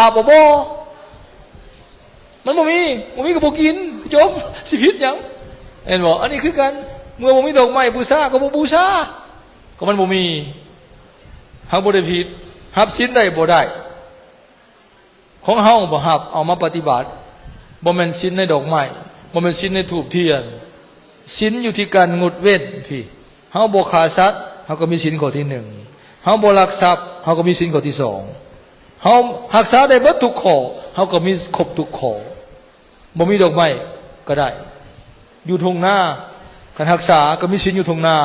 ບບໍ່? ບໍ່ ມັນບໍ່ມີ ບໍ່ມີກໍບໍ່ກິນ ຈົບ ຊິຜິດຫຍັງ? ເຫັນບໍ່? ອັນນີ້ຄືກັນ ເມື່ອບໍ່ມີດອກໄມ້ບູຊາກໍບໍ່ບູຊາ ກໍມັນບໍ່ມີ. ເຮົາບໍ່ໄດ້ຜິດ ຮັບສິນໄດ້ບໍ່? ໄດ້. ຂອງເຮົາບໍ່ຮັບເອົາມາປະຕິບັດ ບໍ່ແມ່ນສິນໃນດອກໄມ້ ບໍ່ແມ່ນສິນໃນທູບທຽນ ສິນຢູ່ທີ່ການງົດເວັ້ນພີ້. ເຮົາບໍ່ຂ້າສັດ ເຮົາກໍມີສິນຂໍ້ທີໜຶ່ງ ເຮົາບໍ່ລັກຊັບ ເຮົາກໍມີສິນຂໍ້ທີສອງ ເຮົາຮັກສາໄດ້ເບິດທຸກຂໍ້ ເຮົາກໍມີຄົບທຸກຂໍ້. ບໍ່ມີດອກໄມ້ກໍໄດ້ ຢູ່ທົ່ງນາ ຄັນຮັກສາກໍມີສິນຢູ່ທົ່ງນາ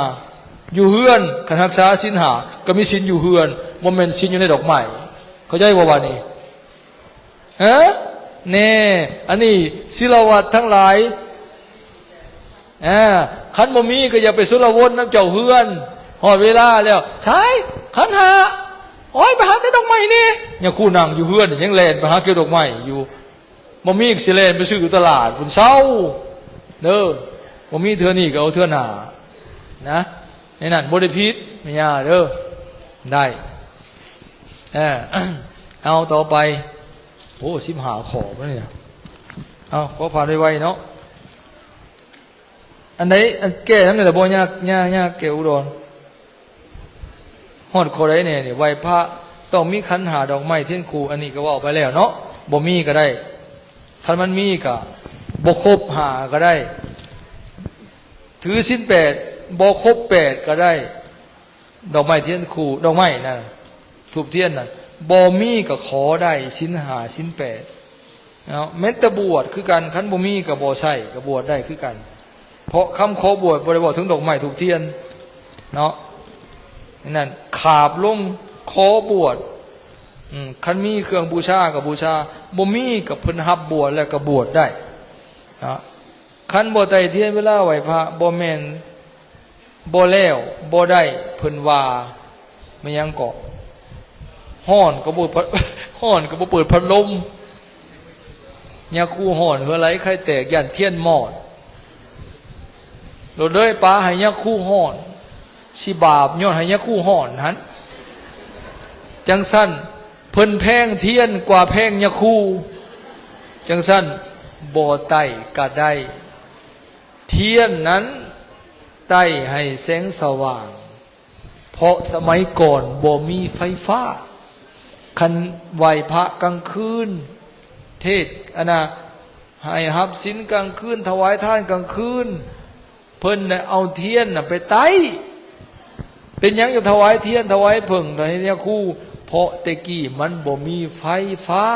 ຢູ່ເຮືອນ ຄັນຮັກສາສິນຫ້າກໍມີສິນຢູ່ເຮືອນ ບໍ່ແມ່ນສິນຢູ່ໃນດອກໄມ້. ເຂົ້າໃຈບໍ່ບາດນີ້? ຮະ? ແນ່ ອັນນີ້ສິລະວັດທັງຫຼາຍ ອາ ຄັນບໍ່ມີກໍຢ່າໄປຊົນລະວົນນຳເຈົ້າເຮືອນ ຮອດເວລາແລ້ວ ໃສ ຂັນຫ້າ ໂອ້ຍ ໄປຫາແຕ່ດອກໄມ້ນີ້ ຍາຄູນັ່ງຢູ່ເຮືອນ ຍັງແລ່ນໄປຫາເກັບດອກໄມ້ຢູ່. ບໍ່ມີກໍຊິແລ່ນໄປຊື້ຢູ່ຕະຫຼາດພຸ້ນ ເຊົາເດີ. ບໍ່ມີເທື່ອນີ້ກໍເອົາເທື່ອໜ້ານະ ໃນນັ້ນບໍ່ໄດ້ຜິດ ແມ່ຍ່າເດີ. ໄດ້ ເອີ ເອົາຕໍ່ໄປ. ໂອ້ ສິບຫ້າຂໍ້ແລ້ວນີ້ນະ. ເອົາ ຂໍຜ່ານໄວໆເນາະ. ອັນໃດ ອັນແກ້ນຳນີ້ລະບໍ່ຍາກ ຍາກ ຍາກແກ້ອຸດອນ. ຮອດຂໍ້ໃດແດ່ນີ້? ໄຫວ້ພະຕ້ອງມີຂັນຫ້າ ດອກໄມ້ທຽນຄູ່ ອັນນີ້ກໍເວົ້າໄປແລ້ວເນາະ. ບໍ່ມີກໍໄດ້ ຄັນມັນມີກໍບໍ່ຄົບຫ້າກໍໄດ້ ຖືສິນແປດ ບໍ່ຄົບແປດກໍໄດ້. ດອກໄມ້ທຽນຄູ່ ດອກໄມ້ນະ ທູບທຽນນະ ບໍ່ມີກໍຂໍໄດ້ ສິນຫ້າ ສິນແປດ. ເນາະ ແມ່ນແຕ່ບວດຄືກັນ ຄັນບໍ່ມີກໍບໍ່ໃຊ້ ກໍບວດໄດ້ຄືກັນ ເພາະຄຳຂໍບວດບໍ່ໄດ້ເວົ້າເຖິງດອກໄມ້ທູບທຽນເນາະ. ນັ້ນ ຂາບລົງຂໍບວດ ອືມ ຄັນມີເຄື່ອງບູຊາກໍບູຊາ ບໍ່ມີກໍເພິ່ນຮັບບວດແລ້ວກໍບວດໄດ້ເນາະ. ຄັນບໍ່ໄຕ້ທຽນເວລາໄຫວ້ພະ ບໍ່ແມ່ນ ບໍ່ແລ້ວ ບໍ່ໄດ້ ເພິ່ນວ່າ ແມ່ນຫຍັງເກາະ ຮ້ອນກໍບໍ່ ຮ້ອນກໍບໍ່ເປີດພັດລົມ ຍາຄູຮ້ອນ ເຫື່ອໄຫຼໄຂ່ແຕກ ຢ້ານທຽນມອດ ໂລດເລີຍປາໃຫ້ຍາຄູຮ້ອນ ຊິບາບຍ້ອນໃຫ້ຍາຄູຮ້ອນຫັ້ນ. ຈັ່ງຊັ້ນ ເພິ່ນແພງທຽນກວ່າແພງຍາຄູ ຈັ່ງຊັ້ນ ບໍ່ໄຕ້ກະໄດ້. ທຽນນັ້ນໄຕ້ໃຫ້ແສງສະຫວ່າງ ເພາະສະໄໝກ່ອນບໍ່ມີໄຟຟ້າ. ຄັນໄຫວ້ພະກາງຄືນ ເທດ ອັນນ່າ ໃຫ້ຮັບສິນກາງຄືນ ຖວາຍທານກາງຄືນ ເພິ່ນໄດ້ເອົາທຽນນະໄປໄຕ້. ເປັນຫຍັງຈັ່ງຖວາຍທຽນ ຖວາຍເຜິ້ງໃຫ້ຍາຄູ? ເພາະແຕ່ກີ້ມັນບໍ່ມີໄຟຟ້າ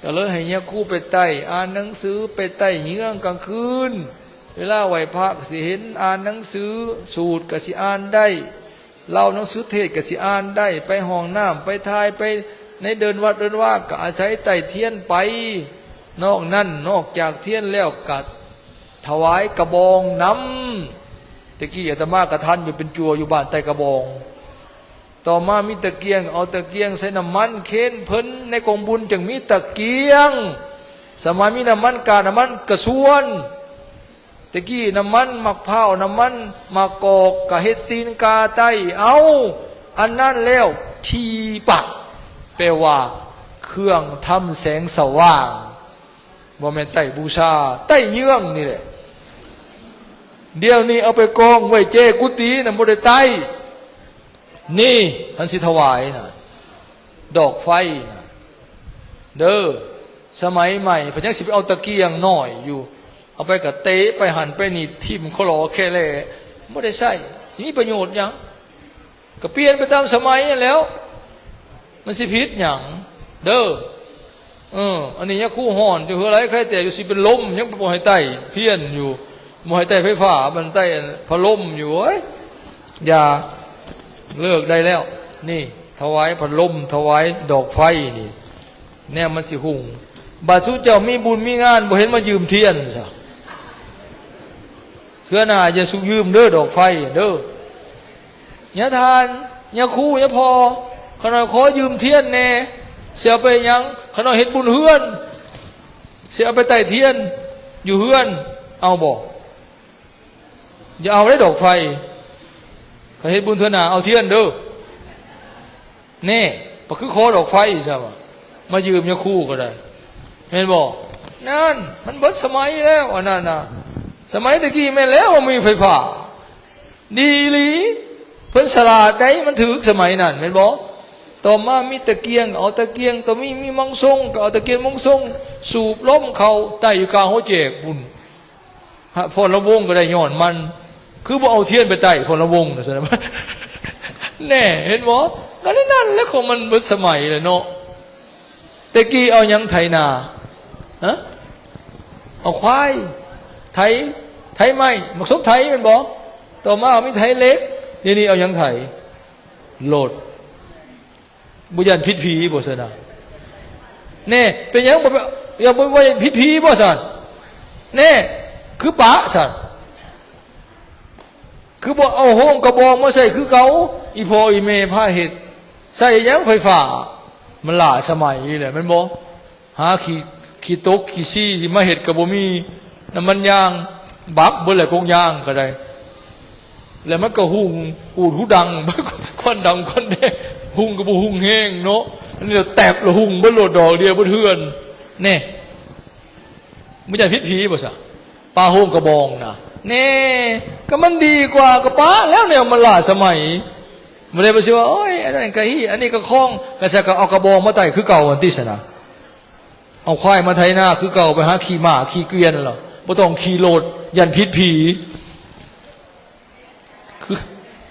ກໍເລີຍໃຫ້ຍາຄູໄປໄຕ້ອ່ານໜັງສື ໄປໄຕ້ເຍືອງກາງຄືນ. ເວລາໄຫວ້ພະກໍຊິເຫັນ ອ່ານໜັງສື ສູດກໍຊິອ່ານໄດ້ ເລົ່າໜັງສືເທດກໍຊິອ່ານໄດ້ ໄປຫ້ອງນ້ຳ ໄປຖ່າຍ ໄປໃນເດີ່ນວັດເດີ່ນວາ ກໍອາໄສໄຕ້ທຽນໄປ. ນອກນັ້ນ ນອກຈາກທຽນແລ້ວ ກໍຖວາຍກະບອງນຳ. ແຕ່ກີ້ອາດຕະມາກໍທັນຢູ່ ເປັນຈົວຢູ່ບ້ານໄຕ້ກະບອງ. ຕໍ່ມາມີຕະກຽງ ເອົາຕະກຽງໃສ່ນ້ຳມັນເຄນເພິ່ນ ໃນກອງບຸນຈັ່ງມີຕະກຽງ. ສະໄໝມີນ້ຳມັນກາ ນ້ຳມັນກະຊວນ ແຕ່ກີ້ນ້ຳມັນໝາກພ້າວ ນ້ຳມັນໝາກກອກ ກະເຮັດຕີນກາໄຕ້ເອົາ. ອັນນັ້ນແລ້ວ ທີປະ ແປວ່າເຄື່ອງທຳແສງສະຫວ່າງ ບໍ່ແມ່ນໄຕ້ບູຊາ ໄຕ້ເຍືອງນີ້ແຫຼະ. ດຽວນີ້ເອົາໄປກອງໄວ້ເຈກຸຕິນະ ບໍ່ໄດ້ໄຕ້. ນີ້ ຄັນຊິຖວາຍນະ ດອກໄຟນະເດີ ສະໄໝໃໝ່ເພິ່ນຍັງຊິໄປເອົາຕະກຽງນ້ອຍຢູ່ ເອົາໄປກະເຕະໄປຫັ້ນໄປນີ້ ຖິ້ມຄໍຫຼໍແຄ່ແຫຼ ບໍ່ໄດ້ໃຊ້ ຊິມີປະໂຫຍດຫຍັງ? ກະປ່ຽນໄປຕາມສະໄໝຫັ້ນແຫຼ້ວ ມັນຊິຜິດຫຍັງເດີ? ເອີ ອັນນີ້ຍາຄູຮ້ອນຢູ່ ເຫື່ອໄຫຼໄຂ່ແຕກຢູ່ ຊິເປັນລົມ ຍັງບໍ່ໃຫ້ໄຕ້ທຽນຢູ່ ບໍ່ໃຫ້ໄຕ້ໄຟຟ້າ ມັນໄຕ້ພັດລົມຢູ່. ເອີຍ ຢ່າ ເລີກໄດ້ແລ້ວ. ນີ້ ຖວາຍພັດລົມ ຖວາຍດອກໄຟນີ້ ແນວມັນຊິຮຸ່ງ. ບາດຊຸມເຈົ້າມີບຸນມີງານ ບໍ່ເຫັນມາຢືມທຽນຊະ. ເທື່ອໜ້າຢ່າສຸກຢືມເດີ ດອກໄຟເດີ. ຍາທ່ານ ຍາຄູ ຍາພໍ່ ຂ້ານ້ອຍຂໍຢືມທຽນແດ່ ຊິເອົາໄປຫຍັງ? ຂ້ານ້ອຍເຮັດບຸນເຮືອນ ຊິເອົາໄປໄຕ້ທຽນຢູ່ເຮືອນ ເອົາບໍ່? ຢ່າເອົາເດ້ດອກໄຟ ຄັນເຮັດບຸນເທື່ອໜ້າເອົາທຽນເດີ. ແນ່ ປະຄືຂໍດອກໄຟຊະວ່າ ມາຢືມຍາຄູກໍໄດ້ ແມ່ນບໍ່? ນັ້ນ ມັນເບິດສະໄໝແລ້ວ ອັນນັ້ນນະ. ສະໄໝແຕ່ກີ້ແມ່ນແລ້ວວ່າມີໄຟຟ້າ ດີອີ່ຫຼີ ເພິ່ນສະຫຼາດໄດ໋ ມັນຖືກສະໄໝນັ້ນ ແມ່ນບໍ່? ຕໍ່ມາມີຕະກຽງ ເອົາຕະກຽງ ຕໍ່ມີ ມີມັງຊົງ ກໍເອົາຕະກຽງມັງຊົງ ສູບລົມເຂົ້າ ໄຕ້ຢູ່ກາງຫົວແຈກພຸ້ນ. ຮະ ຟ້ອນລຳວົງກໍໄດ້ຍ້ອນມັນ ຄືບໍ່ເອົາທຽນໄປໄຕ້ຟ້ອນລຳວົງນະຊັ້ນນະ. ແນ່ ເຫັນບໍ່? ກໍໃນນັ້ນແຫຼະ ຂອງມັນເບິດສະໄໝແລ້ວເນາະ. ແຕ່ກີ້ເອົາຫຍັງໄຖນາ? ຮະ? ເອົາຄວາຍໄຖ ໄຖໄມ້ ໝາກສົມໄຖແມ່ນບໍ່? ຕໍ່ມາມີໄຖເຫຼັກ ດຽວນີ້ເອົາຫຍັງໄຖ? ລົດ. ບໍ່ຢ້ານຜິດຜີບໍ່ຊັ້ນນະ? ແນ່ ເປັນຫຍັງບໍ່ ບໍ່ ບໍ່ຢ້ານຜິດຜີບໍ່ຊັ້ນ? ແນ່ ຄືປະຊັ້ນ ຄືບໍ່ເອົາໂຮງກະບອງມາໃຊ້ຄືເກົ່າ? ອີ່ພໍ່ອີ່ແມ່ພາເຮັດ ໃຊ້ຫຍັງໄຟຟ້າ? ມັນລ້າສະໄໝແລ້ວແມ່ນບໍ່? ຫາຂີ້ ຂີ້ຕົກຂີ້ຊີຊິມາເຮັດກໍບໍ່ມີ ນ້ຳມັນຢາງບັກເບິດແຫຼະ ກົງຢາງກໍໄດ້ ແລ້ວມັນກໍຮຸ່ງອູດຫູດັງ ຄວັນດຳຄວັນແດງ ຮຸ່ງກໍບໍ່ຮຸ່ງແຮງເນາະ. ອັນນີ້ລະແຕັບລະຮຸ່ງເບິດໂລດ ດອກດຽວເບິດເຮືອນ. ແນ່ ບໍ່ຢ້ານຜິດຜີບໍ່ຊະ? ປະໂຮງກະບອງນະ ແນ່ ກໍມັນດີກວ່າ ກໍປະແລ້ວ ແນວມັນລ້າສະໄໝ. ບໍ່ໄດ້ໄປຊິວ່າ ໂອ້ຍ ອັນນັ້ນກະຮີ້ ອັນນີ້ກະຄອງ ກະຊັ້ນກະເອົາກະບອງມາໄຕ້ຄືເກົ່າຫັ້ນຕິຊັ້ນນະ. ເອົາຄວາຍມາໄຖນາຄືເກົ່າ ໄປຫາຂີ່ມ້າຂີ່ເກວຽນນັ້ນລະ ບໍ່ຕ້ອງຂີ່ລົດ ຢ້ານຜິດຜີ. ຄື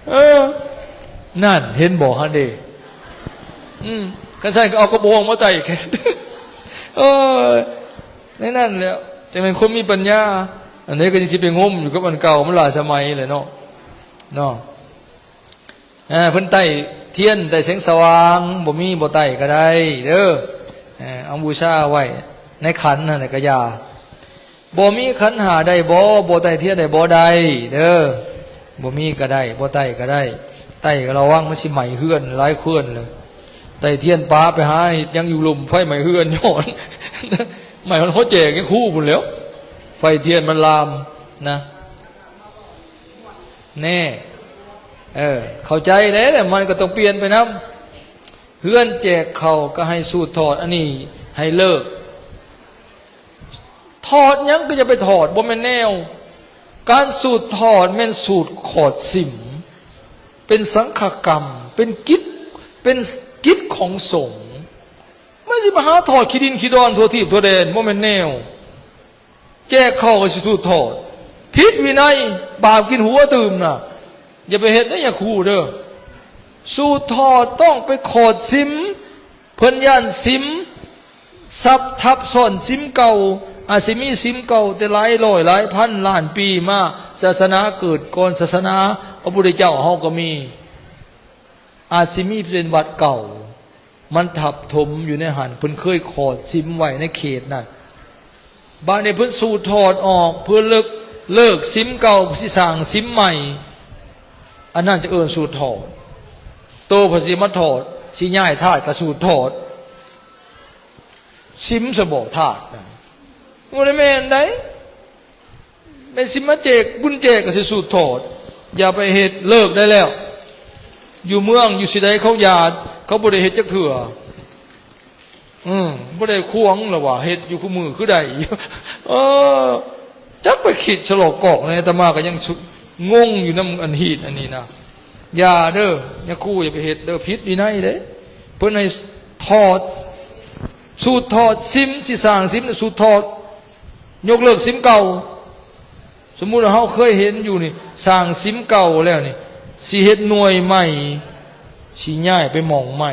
ເອີ ນັ້ນ ເຫັນບໍ່ຫັ້ນເດ. ອືມ ຄັນຊັ້ນກໍເອົາກະບອງມາໄຕ້ແຄ່ ເອີ ໃນນັ້ນແຫຼະ ຈັ່ງແມ່ນຄົນມີປັນຍາ. ອັນໃດກໍຍັງຊິໄປງົມຢູ່ກັບອັນເກົ່າ ມັນຫຼາຍສະໄໝແຫຼະເນາະ ເນາະ. ເອີ ເພິ່ນໄຕ້ທຽນ ໄຕ້ແສງສະຫວ່າງ ບໍ່ມີບໍ່ໄຕ້ກໍໄດ້ເດີ. ເອີ ເອົາບູຊາໄວ້ໃນຂັນຫັ້ນແຫຼະກະຢ່າ. ບໍ່ມີຂັນຫ້າໄດ້ບໍ່? ບໍ່ໄຕ້ທຽນໄດ້ບໍ່? ໄດ້ເດີ ບໍ່ມີກໍໄດ້ ບໍ່ໄຕ້ກໍໄດ້. ໄຕ້ກໍລະວັງ ມັນຊິໄໝ້ເຮືອນຫຼາຍເຮືອນເລີຍ. ໄຕ້ທຽນປະໄປຫາເຮັດຫຍັງຢູ່ລຸ່ມ ໄຟໄໝ້ເຮືອນຍ້ອນ ໄໝ້ຮອດຫົວແຈກຍາຄູພຸ້ນແຫຼ້ວ ໄຟທຽນມັນລາມນະ. ແນ່ ເອີ ເຂົ້າໃຈແລ້ວ ມັນກໍຕ້ອງປ່ຽນໄປນຳ. ເຮືອນແຈກເຂົ້າກໍໃຫ້ສູດຖອດ ອັນນີ້ໃຫ້ເລີກ. ຖອດຫຍັງກໍຢ່າໄປຖອດ ບໍ່ແມ່ນແນວ. ການສູດຖອດແມ່ນສູດຂອດສິມ ເປັນສັງຄະກຳ ເປັນກິດ ເປັນກິດຂອງສົງ. ມັນຊິມາຫາຖອດຂີ້ດິນຂີ້ດອນທົ່ວທີບທົ່ວແດນ ບໍ່ແມ່ນແນວ. ແຈກເຂົ້າກໍຊິສູດຖອດ ຜິດວິໄນ ບາບກິນຫົວຕື່ມນະ. ຢ່າໄປເຮັດເດີຍາຄູເດີ. ສູດຖອດຕ້ອງໄປຂອດສິມ ເພິ່ນຢ້ານສິມ ສັບທັບຊ້ອນສິມເກົ່າ. ອາດຊິມີສິມເກົ່າແຕ່ຫຼາຍຮ້ອຍຫຼາຍພັນລ້ານປີມາ. ສາສະໜາເກີດກ່ອນສາສະໜາພະພຸດທະເຈົ້າເຮົາກໍມີ ອາດຊິມີເປັນວັດເກົ່າ ມັນທັບຖົມຢູ່ໃນຫັ້ນ ເພິ່ນເຄີຍຂອດສິມໄວ້ໃນເຂດນັ້ນ. ບາດນີ້ເພິ່ນສູດຖອດອອກ ເພື່ອເລີກ ເລີກສິມເກົ່າ ຊິສ້າງສິມໃໝ່ ອັນນັ້ນຈະເອີ້ນສູດຖອດ. ໂຕເພິ່ນຊິມາຖອດ ຊິຍ້າຍທາດກໍສູດຖອດ ສິມສະບໍທາດນະ ບໍ່ໄດ້ແມ່ນໃດ. ແມ່ນຊິມາແຈກບຸນແຈກກໍຊິສູດຖອດ. ຢ່າໄປເຮັດ ເລີກໄດ້ແລ້ວ. ຢູ່ເມືອງຢູ່ຊິໃດເຂົາຢ່າ ເຂົາບໍ່ໄດ້ເຮັດຈັກເທື່ອ. ອືມ ບໍ່ໄດ້ຂວາງລະວ່າ ເຮັດຢູ່ຄູ່ມື້ຄືໄດ້. ເອີ ຈັກໄປຄິດສະຫຼອກກອກໃນ ອາດຕະມາກໍຍັງ ງົງຢູ່ນຳອັນຮີດອັນນີ້ນະ. ຢ່າເດີ ຍາຄູ ຢ່າໄປເຮັດເດີ ຜິດວິໄນເດ້. ເພິ່ນໃຫ້ຖອດ ສູດຖອດສິມ ຊິສ້າງສິມ ສູດຖອດ ຍົກເລີກສິມເກົ່າ. ສົມມຸດວ່າເຮົາເຄີຍເຫັນຢູ່ນີ້ ສ້າງສິມເກົ່າແລ້ວນີ້ ຊິເຮັດໜ່ວຍໃໝ່ ຊິຍ້າຍໄປໝ່ອງໃໝ່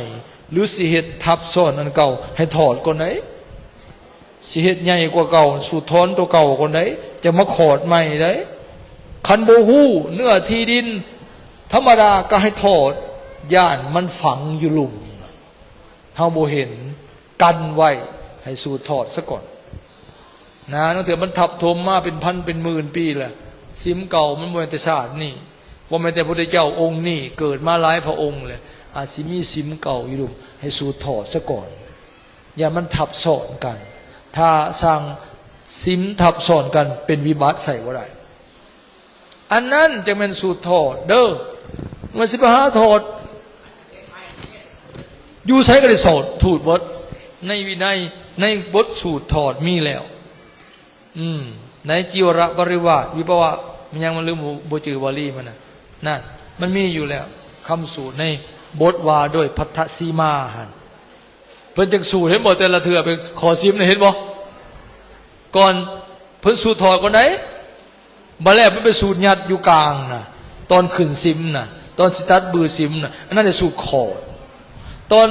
ຫຼື ຊິເຮັດທັບຊ້ອນອັນເກົ່າ ໃຫ້ຖອດກ່ອນໃດ໋. ຊິເຮັດໃຫຍ່ກວ່າເກົ່າ ສູດຖອນຕົວເກົ່າກ່ອນໃດ໋ ຈັ່ງມາຂອດໃໝ່ໃດ໋. ຄັນບໍ່ຮູ້ເນື້ອທີ່ດິນທຳມະດາກໍໃຫ້ຖອດ ຢ້ານມັນຝັງຢູ່ລຸ່ມ ເຮົາບໍ່ເຫັນ ກັນໄວ້ ໃຫ້ສູດຖອດສາກ່ອນນະ. ລາງເທື່ອມັນທັບຖົມມາເປັນພັນເປັນໝື່ນປີແລ້ວ ສິມເກົ່າມັນບໍ່ແມ່ນແຕ່ຊາດນີ້ ບໍ່ແມ່ນແຕ່ພະພຸດທະເຈົ້າອົງນີ້ ເກີດມາຫຼາຍພະອົງແລ້ວ ອາດຊິມີສິມເກົ່າຢູ່ລຸ່ມ ໃຫ້ສູດຖອດສາກ່ອນ. ຢ່າມັນທັບຊ້ອນກັນ ຖ້າສ້າງສິມທັບຊ້ອນກັນ ເປັນວິບັດໃຊ້ບໍ່ໄດ້. ອັນນັ້ນຈັ່ງແມ່ນສູດຖອດເດີ. ມັນຊິໄປຫາຖອດ ຢູ່ໃສກໍໄດ້ຖອດ ຖອດເບິດ. ໃນວິໄນ ໃນບົດສູດຖອດມີແລ້ວ. ອືມ ໃນຈີວະປະລິວາດ ວິພະວະ ມັນຍັງ ມັນລືມ ບໍ່ ບໍ່ຈື່ວາລີມັນນະ. ນັ້ນ ມັນມີຢູ່ແລ້ວ ຄຳສູດໃນບົດວ່າດ້ວຍພັດທະສີມາຫັ້ນ. ເພິ່ນຈັ່ງສູດ ເຫັນບໍ່? ແຕ່ລະເທື່ອໄປຂໍສິມນະ ເຫັນບໍ່? ກ່ອນ ເພິ່ນສູດຖອດກ່ອນໃດ. ບາດແລ້ວມັນໄປສູດຍັດຢູ່ກາງນະ ຕອນຂຶ້ນສິມນະ ຕອນຊິຕັດບືສິມນະ ອັນນັ້ນແຫຼະສູດຂອດ. ຕອນ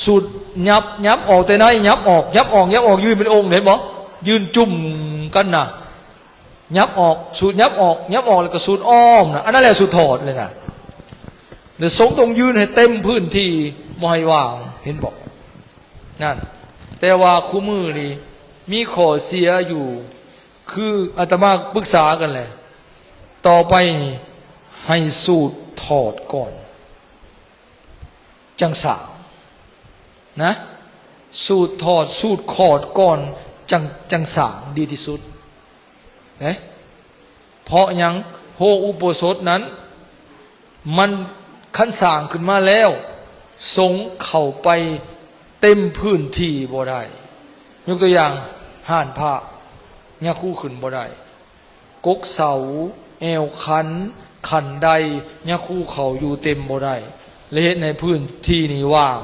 ສູດຫຍັບ ຫຍັບອອກແຕ່ໃນ ຫຍັບອອກ ຫຍັບອອກ ຫຍັບອອກ ຢືນເປັນອົງ ເຫັນບໍ່? ຢືນຈຸ້ມກັນນະ ຫຍັບອອກ ສູດຫຍັບອອກ ຫຍັບອອກ ແລ້ວກໍສູດອ້ອມນະ ອັນນັ້ນແຫຼະສູດຖອດເລີຍນະ. ແລະ ສົງຕ້ອງຢືນໃຫ້ເຕັມພື້ນທີ່ ບໍ່ໃຫ້ວ່າງ ເຫັນບໍ່? ນັ້ນ ແຕ່ວ່າຄູ່ມື້ນີ້ມີຂໍ້ເສຍຢູ່ ຄືອາດຕະມາປຶກສາກັນແຫຼະ ຕໍ່ໄປນີ້ໃຫ້ສູດຖອດກ່ອນ ຈັ່ງສ້າງນະ ສູດຖອດ ສູດຂອດກ່ອນ ຈັ່ງ ຈັ່ງສ້າງດີທີ່ສຸດເດ້. ເພາະຫຍັງ? ໂຮງອຸໂບສົດນັ້ນ ມັນ ຄັນສ້າງຂຶ້ນມາແລ້ວ ສົງເຂົ້າໄປເຕັມພື້ນທີ່ບໍ່ໄດ້. ຍົກຕົວຢ່າງ ຮ້ານພະ ຍາຄູຂຶ້ນບໍ່ໄດ້ ກົກເສົາ ແອວຄັນ ຄັນໄດ ຍາຄູເຂົ້າຢູ່ເຕັມບໍ່ໄດ້ ແລະ ເຮັດໃຫ້ພື້ນທີ່ນີ້ວ່າງ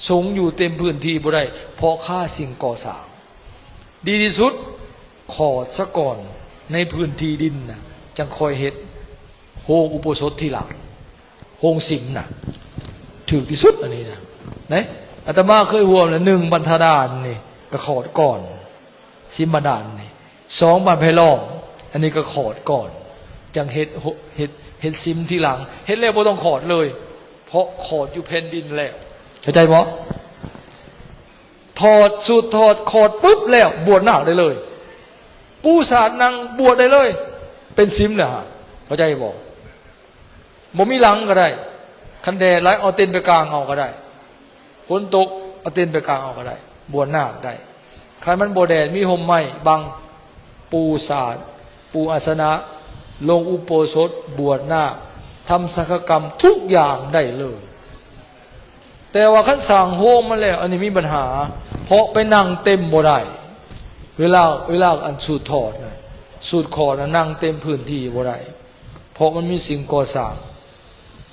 ສົງຢູ່ເຕັມພື້ນທີ່ບໍ່ໄດ້ ເພາະຄາສິ່ງກໍ່ສ້າງ. ດີທີ່ສຸດ ຂອດສະກ່ອນໃນພື້ນທີ່ດິນນະ ຈັ່ງຄ່ອຍເຮັດໂຮງອຸໂບສົດທີຫຼັງ ໂຮງສິມນະ ຖືກທີ່ສຸດອັນນີ້ນະ. ເດ້ ອາດຕະມາເຄີຍຮ່ວມແລ້ວ ໜຶ່ງ ບັນທະດານນີ້ກໍຂອດກ່ອນ ສິມບາດານນີ້ ສອງ ບາດໄຜ່ລ້ອມ ອັນນີ້ກໍຂອດກ່ອນ ຈັ່ງເຮັດ ເຮັດ ເຮັດສິມທີຫຼັງ ເຮັດແລ້ວບໍ່ຕ້ອງຂອດເລີຍ ເພາະຂອດຢູ່ແຜ່ນດິນແລ້ວ ເຂົ້າໃຈບໍ່? ຖອດ ສູດຖອດ ຂອດປຶບແລ້ວ ບວດນາກໄດ້ເລີຍ ປູສາດນັ່ງບວດໄດ້ເລີຍ ເປັນສິມແລ້ວ ເຂົ້າໃຈບໍ່? ບໍ່ມີຫຼັງກໍໄດ້ ຄັນແດດຫຼາຍ ເອົາເຕັນໄປກາງເອົາກໍໄດ້ ຝົນຕົກ ເອົາເຕັນໄປກາງເອົາກໍໄດ້ ບວດນາກໄດ້. ຄັນມັນບໍ່ແດດ ມີຮົ່ມໄມ້ບັງ ປູສາດ ປູອາສະນະ ລົງອຸໂບສົດ ບວດນາກ ທຳສັງຄະກຳ ທຸກຢ່າງໄດ້ເລີຍ. ແຕ່ວ່າຄັນສ້າງໂຮງມາແລ້ວ ອັນນີ້ມີບັນຫາ ເພາະໄປນັ່ງເຕັມບໍ່ໄດ້ ເວລາ ເວລາອັນສູດຖອດນະ ສູດຂອດນະ ນັ່ງເຕັມພື້ນທີ່ບໍ່ໄດ້ ເພາະມັນມີສິ່ງກໍ່ສ້າງ